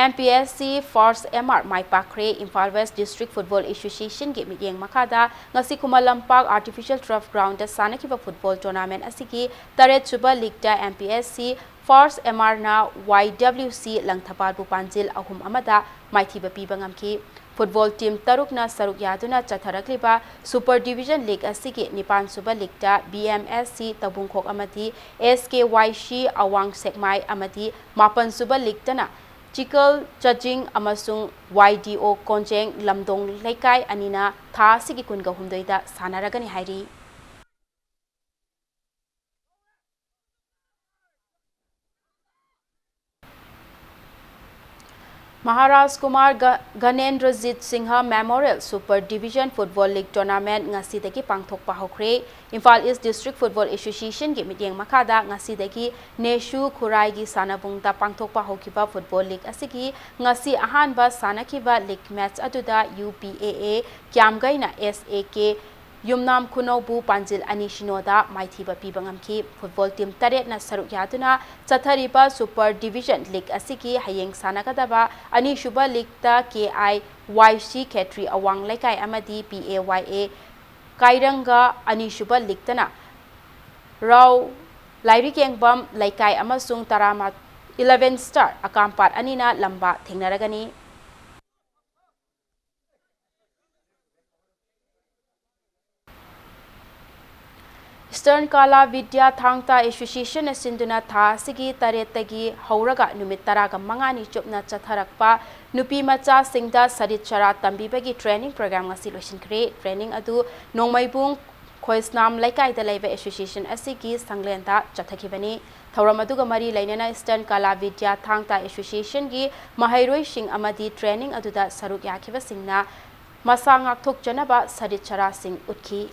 M P S C First M R ꯃꯥꯏ ꯄꯥꯛꯈ꯭ꯔꯦ꯫ ꯏꯝꯐꯥꯜ West District Football Associationꯒꯤ ꯃꯤꯠꯌꯦꯡ ꯃꯈꯥꯗ ꯉꯁꯤ ꯈꯨꯃꯟ ꯂꯝꯄꯥꯛ Artificial Turf Groundꯇ ꯁꯥꯟꯅꯈꯤꯕ football tournament ꯑꯁꯤꯒꯤ ꯇꯔꯦꯠꯁꯨꯕ leagueꯇ M P S C First M Rꯅ Y W C ꯂꯪꯊꯕꯥꯜꯕꯨ ꯄꯥꯟꯖꯤꯜ ꯑꯍꯨꯝ ꯑꯃꯗ ꯃꯥꯏꯊꯤꯕ ꯄꯤꯕ ꯉꯝꯈꯤ꯫ Football team ꯇꯔꯨꯛꯅ ꯁꯔꯨꯛ ꯌꯥꯗꯨꯅ ꯆꯠꯊꯔꯛꯂꯤꯕ Super Division League ꯑꯁꯤꯒꯤ ꯅꯤꯄꯥꯟꯁꯨꯕ leagueꯇ B M S C ꯇꯧꯕꯨꯡꯈꯣꯛ ꯑꯃꯗꯤ S K Y C ꯑꯋꯥꯡ ꯁꯦꯛꯃꯥꯏ ꯑꯃꯗꯤ ꯃꯥꯄꯟꯁꯨꯕ leagueꯇꯅ ꯆꯤꯀꯜ ꯆꯖꯤꯡ ꯑꯃꯁꯨꯡ Y D O ꯀꯣꯟꯖꯦꯡ ꯂꯝꯗꯣꯡ ꯂꯩꯀꯥꯏ ꯑꯅꯤꯅ ꯊꯥ ꯑꯁꯤꯒꯤ ꯀꯨꯟꯒ ꯍꯨꯝꯗꯣꯏꯗ ꯁꯥꯟꯅꯔꯒꯅꯤ ꯍꯥꯏꯔꯤ꯫ ꯃꯍꯥꯔꯥꯖ ꯀꯨꯃꯥꯔ ꯒ-, ꯒꯅꯦꯟꯗ꯭ꯔꯖꯤꯠ Singh Memorial Super Division Football League Tournament ꯉꯁꯤꯗꯒꯤ ꯄꯥꯡꯊꯣꯛꯄ ꯍꯧꯈ꯭ꯔꯦ꯫ Imphal East District Football Association ꯒꯤ ꯃꯤꯠꯌꯦꯡ ꯃꯈꯥꯗ ꯉꯁꯤꯗꯒꯤ ꯅꯦꯁꯨ ꯈꯨꯔꯥꯏꯒꯤ ꯁꯥꯟꯅꯕꯨꯡꯗ ꯄꯥꯡꯊꯣꯛꯄ ꯍꯧꯈꯤꯕ football league ꯑꯁꯤꯒꯤ ꯉꯁꯤ ꯑꯍꯥꯟꯕ ꯁꯥꯟꯅꯈꯤꯕ league match ꯑꯗꯨꯗ U P A A ꯀ꯭ꯌꯥꯝꯒꯩꯅ S A K ꯌꯨꯝꯅꯥꯝ ꯈꯨꯅꯧꯕꯨ ꯄꯥꯟꯖꯤꯜ ꯑꯅꯤ ꯁꯤꯅꯣꯗ ꯃꯥꯏꯊꯤꯕ ꯄꯤꯕ ꯉꯝꯈꯤ꯫ Football team ꯇꯔꯦꯠꯅ ꯁꯔꯨꯛ ꯌꯥꯗꯨꯅ ꯆꯠꯊꯔꯤꯕ Super Division League ꯑꯁꯤꯒꯤ ꯍꯌꯦꯡ ꯁꯥꯟꯅꯒꯗꯕ ꯑꯅꯤꯁꯨꯕ league ꯇ K I Y C ꯈꯦꯇ꯭ꯔꯤ ꯑꯋꯥꯡ ꯂꯩꯀꯥꯏ ꯑꯃꯗꯤ P A Y A ꯀꯥꯏꯔꯪꯒ, ꯑꯅꯤꯁꯨꯕ league ꯇꯅ ꯔꯥꯎ ꯂꯥꯏꯔꯤꯛꯌꯦꯡꯕꯝ ꯂꯩꯀꯥꯏ ꯑꯃꯁꯨꯡ ꯇꯔꯥꯃꯥ-, Eleven Star ꯑꯀꯥꯝꯄꯥꯠ ꯑꯅꯤꯅ ꯂꯝꯕꯥ ꯊꯦꯡꯅꯔꯒꯅꯤ꯫ Eastern Kala Vidya Thangta Association ꯅ ꯁꯤꯟꯗꯨꯅ ꯊꯥ ꯑꯁꯤꯒꯤ ꯇꯔꯦꯠꯇꯒꯤ ꯍꯧꯔꯒ ꯅꯨꯃꯤꯠ ꯇꯔꯥꯒ ꯃꯉꯥꯅꯤ ꯆꯨꯞꯅ ꯆꯠꯊꯔꯛꯄ ꯅꯨꯄꯤ ꯃꯆꯥꯁꯤꯡꯗ ꯁꯔꯤꯠ ꯁꯔꯥ ꯇꯝꯕꯤꯕꯒꯤ training program ꯉꯁꯤ ꯂꯣꯏꯁꯤꯟꯈ꯭ꯔꯦ꯫ Training ꯑꯗꯨ ꯅꯣꯡꯃꯩꯕꯨꯡ ꯈꯣꯏꯁꯅꯥꯝ ꯂꯩꯀꯥꯏꯗ ꯂꯩꯕ association ꯑꯁꯤꯒꯤ ꯁꯪꯂꯦꯟꯗ ꯆꯠꯊꯈꯤꯕꯅꯤ꯫ ꯊꯧꯔꯝ ꯑꯗꯨꯒ ꯃꯔꯤ ꯂꯩꯅꯅ Eastern Kala Vidya Thangta Association ꯒꯤ ꯃꯍꯩꯔꯣꯏꯁꯤꯡ ꯑꯃꯗꯤ training ꯑꯗꯨꯗ ꯁꯔꯨꯛ ꯌꯥꯈꯤꯕꯁꯤꯡꯅ ꯃꯁꯥ ꯉꯥꯛꯊꯣꯛꯆꯅꯕ ꯁꯔꯤꯠ ꯁꯔꯥꯁꯤꯡ ꯎꯠꯈꯤ꯫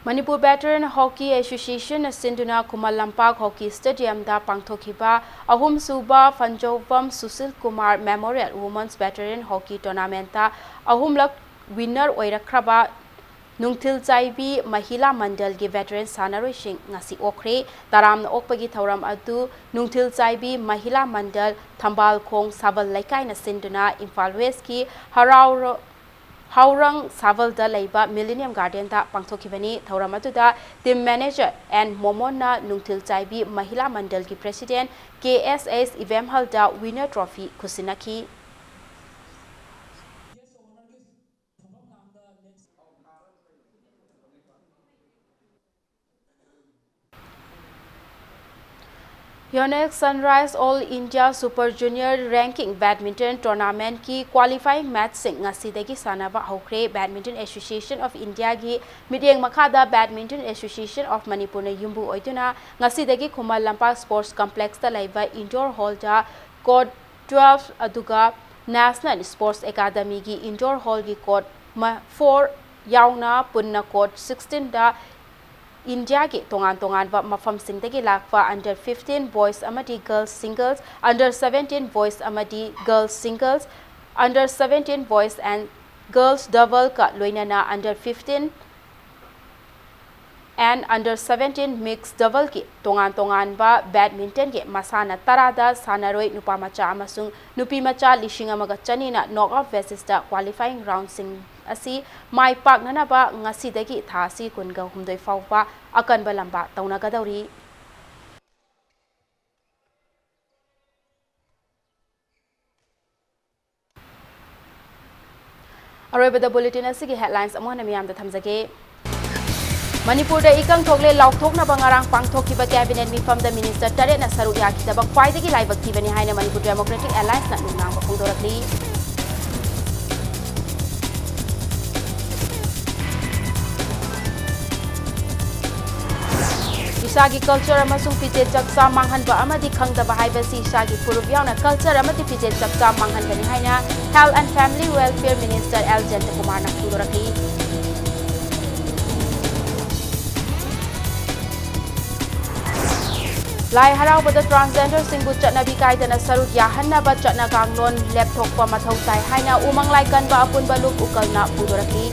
Manipur Veteran Hockey Association ꯅ ꯁꯤꯟꯗꯨꯅ ꯈꯨꯃꯟ ꯂꯝꯄꯥꯛ Hockey Stadium ꯗ ꯄꯥꯡꯊꯣꯛꯈꯤꯕ ꯑꯍꯨꯝꯁꯨꯕ ꯐꯟꯖꯧꯕꯝ Sushil Kumar Memorial Women's Veteran Hockey Tournament ꯇ ꯑꯍꯨꯝꯂꯛ winner ꯑꯣꯏꯔꯛꯈ꯭ꯔꯕ ꯅꯨꯡꯊꯤꯜ ꯆꯥꯏꯕꯤ ꯃꯍꯤꯂꯥ ꯃꯟꯗꯜꯒꯤ veteran ꯁꯥꯟꯅꯔꯣꯏꯁꯤꯡ ꯉꯁꯤ ꯑꯣꯛꯈ꯭ꯔꯦ꯫ ꯇꯔꯥꯝꯅ ꯑꯣꯛꯄꯒꯤ ꯊꯧꯔꯝ ꯑꯗꯨ ꯅꯨꯡꯊꯤꯜ ꯆꯥꯏꯕꯤ ꯃꯍꯤꯂꯥ ꯃꯟꯗꯜ ꯊꯝꯕꯥꯜꯈꯣꯡ ꯁꯥꯕꯜ ꯂꯩꯀꯥꯏꯅ ꯁꯤꯟꯗꯨꯅ ꯏꯝꯐꯥꯜ West ꯀꯤ ꯍꯔꯥꯎꯔ-, ꯍꯥꯎꯔꯪ ꯁꯥꯕꯜꯗ ꯂꯩꯕ Millennium Garden ꯗ ꯄꯥꯡꯊꯣꯛꯈꯤꯕꯅꯤ꯫ ꯊꯧꯔꯝ ꯑꯗꯨꯗ team manager N ꯃꯣꯃꯣꯟꯅ ꯅꯨꯡꯊꯤꯜ ꯆꯥꯏꯕꯤ ꯃꯍꯤꯂꯥ ꯃꯟꯗꯜꯒꯤ president K S H ꯏꯕꯦꯝꯍꯜꯗ winner trophy ꯈꯨꯠꯁꯤꯟꯅꯈꯤ꯫ Yonex Sunrise All India Super Junior Ranking Badminton Tournamentꯀꯤ qualifying matchꯁꯤꯡ ꯉꯁꯤꯗꯒꯤ ꯁꯥꯟꯅꯕ ꯍꯧꯈ꯭ꯔꯦ꯫ Badminton Association of Indiaꯒꯤ ꯃꯤꯠꯌꯦꯡ ꯃꯈꯥꯗ Badminton Association of Manipurꯅ ꯌꯨꯝꯕꯨ ꯑꯣꯏꯗꯨꯅ ꯉꯁꯤꯗꯒꯤ ꯈꯨꯃꯟ ꯂꯝꯄꯥꯛ Sports Complexꯇ ꯂꯩꯕ indoor hallꯗ court twelve ꯑꯗꯨꯒ National Sports Academyꯒꯤ indoor hallꯒꯤ court ꯃ-, four ꯌꯥꯎꯅ ꯄꯨꯟꯅ court sixteenꯗ ꯏꯟꯗꯤꯌꯥꯒꯤ ꯇꯣꯉꯥꯟ ꯇꯣꯉꯥꯟꯕ ꯃꯐꯝꯁꯤꯡꯗꯒꯤ ꯂꯥꯛꯄ under fifteen boys ꯑꯃꯗꯤ girls singles, under seventeen boys ꯑꯃꯗꯤ girls singles, under seventeen boys and girls doubleꯀ ꯂꯣꯏꯅꯅ under fifteen and under seventeen mixed doubleꯀꯤ ꯇꯣꯉꯥꯟ ꯇꯣꯉꯥꯟꯕ badmintonꯒꯤ ꯃꯁꯥꯟꯅ ꯇꯔꯥꯗ ꯁꯥꯟꯅꯔꯣꯏ ꯅꯨꯄꯥ ꯃꯆꯥ ꯑꯃꯁꯨꯡ ꯅꯨꯄꯤ ꯃꯆꯥ ꯂꯤꯁꯤꯡ ꯑꯃꯒ ꯆꯅꯤꯅ knockout basisꯇ qualifying roundꯁꯤꯡ ꯑꯁꯤ ꯃꯥꯏ ꯄꯥꯛꯅꯅꯕ ꯉꯁꯤꯗꯒꯤ ꯊꯥ ꯑꯁꯤ ꯀꯨꯟꯒ ꯍꯨꯝꯗꯣꯏ ꯐꯥꯎꯕ ꯑꯀꯟꯕ ꯂꯝꯕꯥ ꯇꯧꯅꯒꯗꯧꯔꯤ꯫ ꯑꯔꯣꯏꯕꯗ bulletin ꯑꯁꯤꯒꯤ headlines ꯑꯃꯨꯛ ꯍꯟꯅ ꯃꯤꯌꯥꯝꯗ ꯊꯝꯖꯒꯦ꯫ ꯃꯅꯤꯄꯨꯔꯗ ꯏꯀꯪ ꯊꯣꯛꯂꯦ ꯂꯥꯎꯊꯣꯛꯅꯕ ꯉꯔꯥꯡ ꯄꯥꯡꯊꯣꯛꯈꯤꯕ cabinet ꯃꯤꯐꯝꯗ minister ꯇꯔꯦꯠꯅ ꯁꯔꯨꯛ ꯌꯥꯈꯤꯗꯕ ꯈ꯭ꯋꯥꯏꯗꯒꯤ ꯂꯥꯏꯕꯛ ꯊꯤꯕꯅꯤ ꯍꯥꯏꯅ Manipur Democratic Allianceꯅ ꯅꯨꯡꯅꯥꯡꯕ ꯐꯣꯡꯗꯣꯔꯛꯂꯤ꯫ ꯏꯁꯥꯒꯤ culture ꯑꯃꯁꯨꯡ ꯐꯤꯖꯦꯠ ꯆꯛꯆꯥ ꯃꯥꯡꯍꯟꯕ ꯑꯃꯗꯤ ꯈꯪꯗꯕ ꯍꯥꯏꯕꯁꯤ ꯏꯁꯥꯒꯤ ꯐꯨꯔꯨꯞ ꯌꯥꯎꯅ culture ꯑꯃꯗꯤ ꯐꯤꯖꯦꯠ ꯆꯛꯆꯥ ꯃꯥꯡꯍꯟꯕꯅꯤ ꯍꯥꯏꯅ Health and Family Welfare Minister L ꯖꯌꯟꯇꯀꯨꯃꯥꯔꯅ ꯐꯣꯡꯗꯣꯔꯛꯂꯤ꯫ ꯂꯥꯏ ꯍꯔꯥꯎꯕꯗ transgenderꯁꯤꯡꯕꯨ ꯆꯠꯅꯕꯤ ꯀꯥꯏꯗꯅ ꯁꯔꯨꯛ ꯌꯥꯍꯟꯅꯕ ꯆꯠꯅ ꯀꯥꯡꯂꯣꯟ ꯂꯦꯞꯊꯣꯛꯄ ꯃꯊꯧ ꯇꯥꯏ ꯍꯥꯏꯅ ꯎꯃꯪ ꯂꯥꯏꯀꯟꯕ ꯑꯄꯨꯟꯕ ꯂꯨꯞ ꯎꯀꯜꯅ ꯐꯣꯡꯗꯣꯔꯛꯂꯤ꯫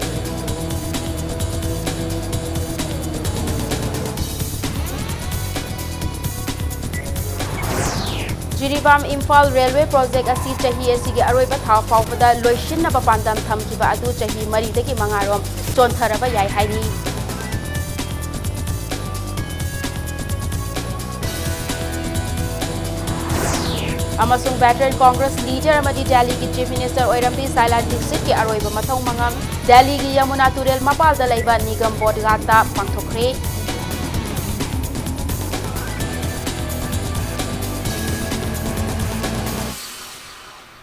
ꯖꯤꯔꯤꯕꯥꯝ ꯏꯝꯐꯥꯜ railway project ꯑꯁꯤ ꯆꯍꯤ ꯑꯁꯤꯒꯤ ꯑꯔꯣꯏꯕ ꯊꯥ ꯐꯥꯎꯕꯗ ꯂꯣꯏꯁꯤꯟꯅꯕ ꯄꯥꯟꯗꯝ ꯊꯝꯈꯤꯕ ꯑꯗꯨ ꯆꯍꯤ ꯃꯔꯤꯗꯒꯤ ꯃꯉꯥꯔꯣꯝ ꯆꯣꯟꯊꯔꯕ ꯌꯥꯏ ꯍꯥꯏꯔꯤ꯫ ꯑꯃꯁꯨꯡ veteran Congress leader ꯑꯃꯗꯤ ꯗꯦꯜꯂꯤꯒꯤ Chief Minister ꯑꯣꯏꯔꯝꯕꯤ ꯁꯥꯏꯂꯥ ꯗꯤꯛꯁꯤꯠꯀꯤ ꯑꯔꯣꯏꯕ ꯃꯊꯧ ꯃꯉꯝ ꯗꯦꯜꯂꯤꯒꯤ ꯌꯃꯨꯅꯥ ꯇꯨꯔꯦꯜ ꯃꯄꯥꯜꯗ ꯂꯩꯕ ꯅꯤꯒꯝ ꯕꯣꯙꯒꯥꯠꯇ ꯄꯥꯡꯊꯣꯛꯈ꯭ꯔꯦ꯫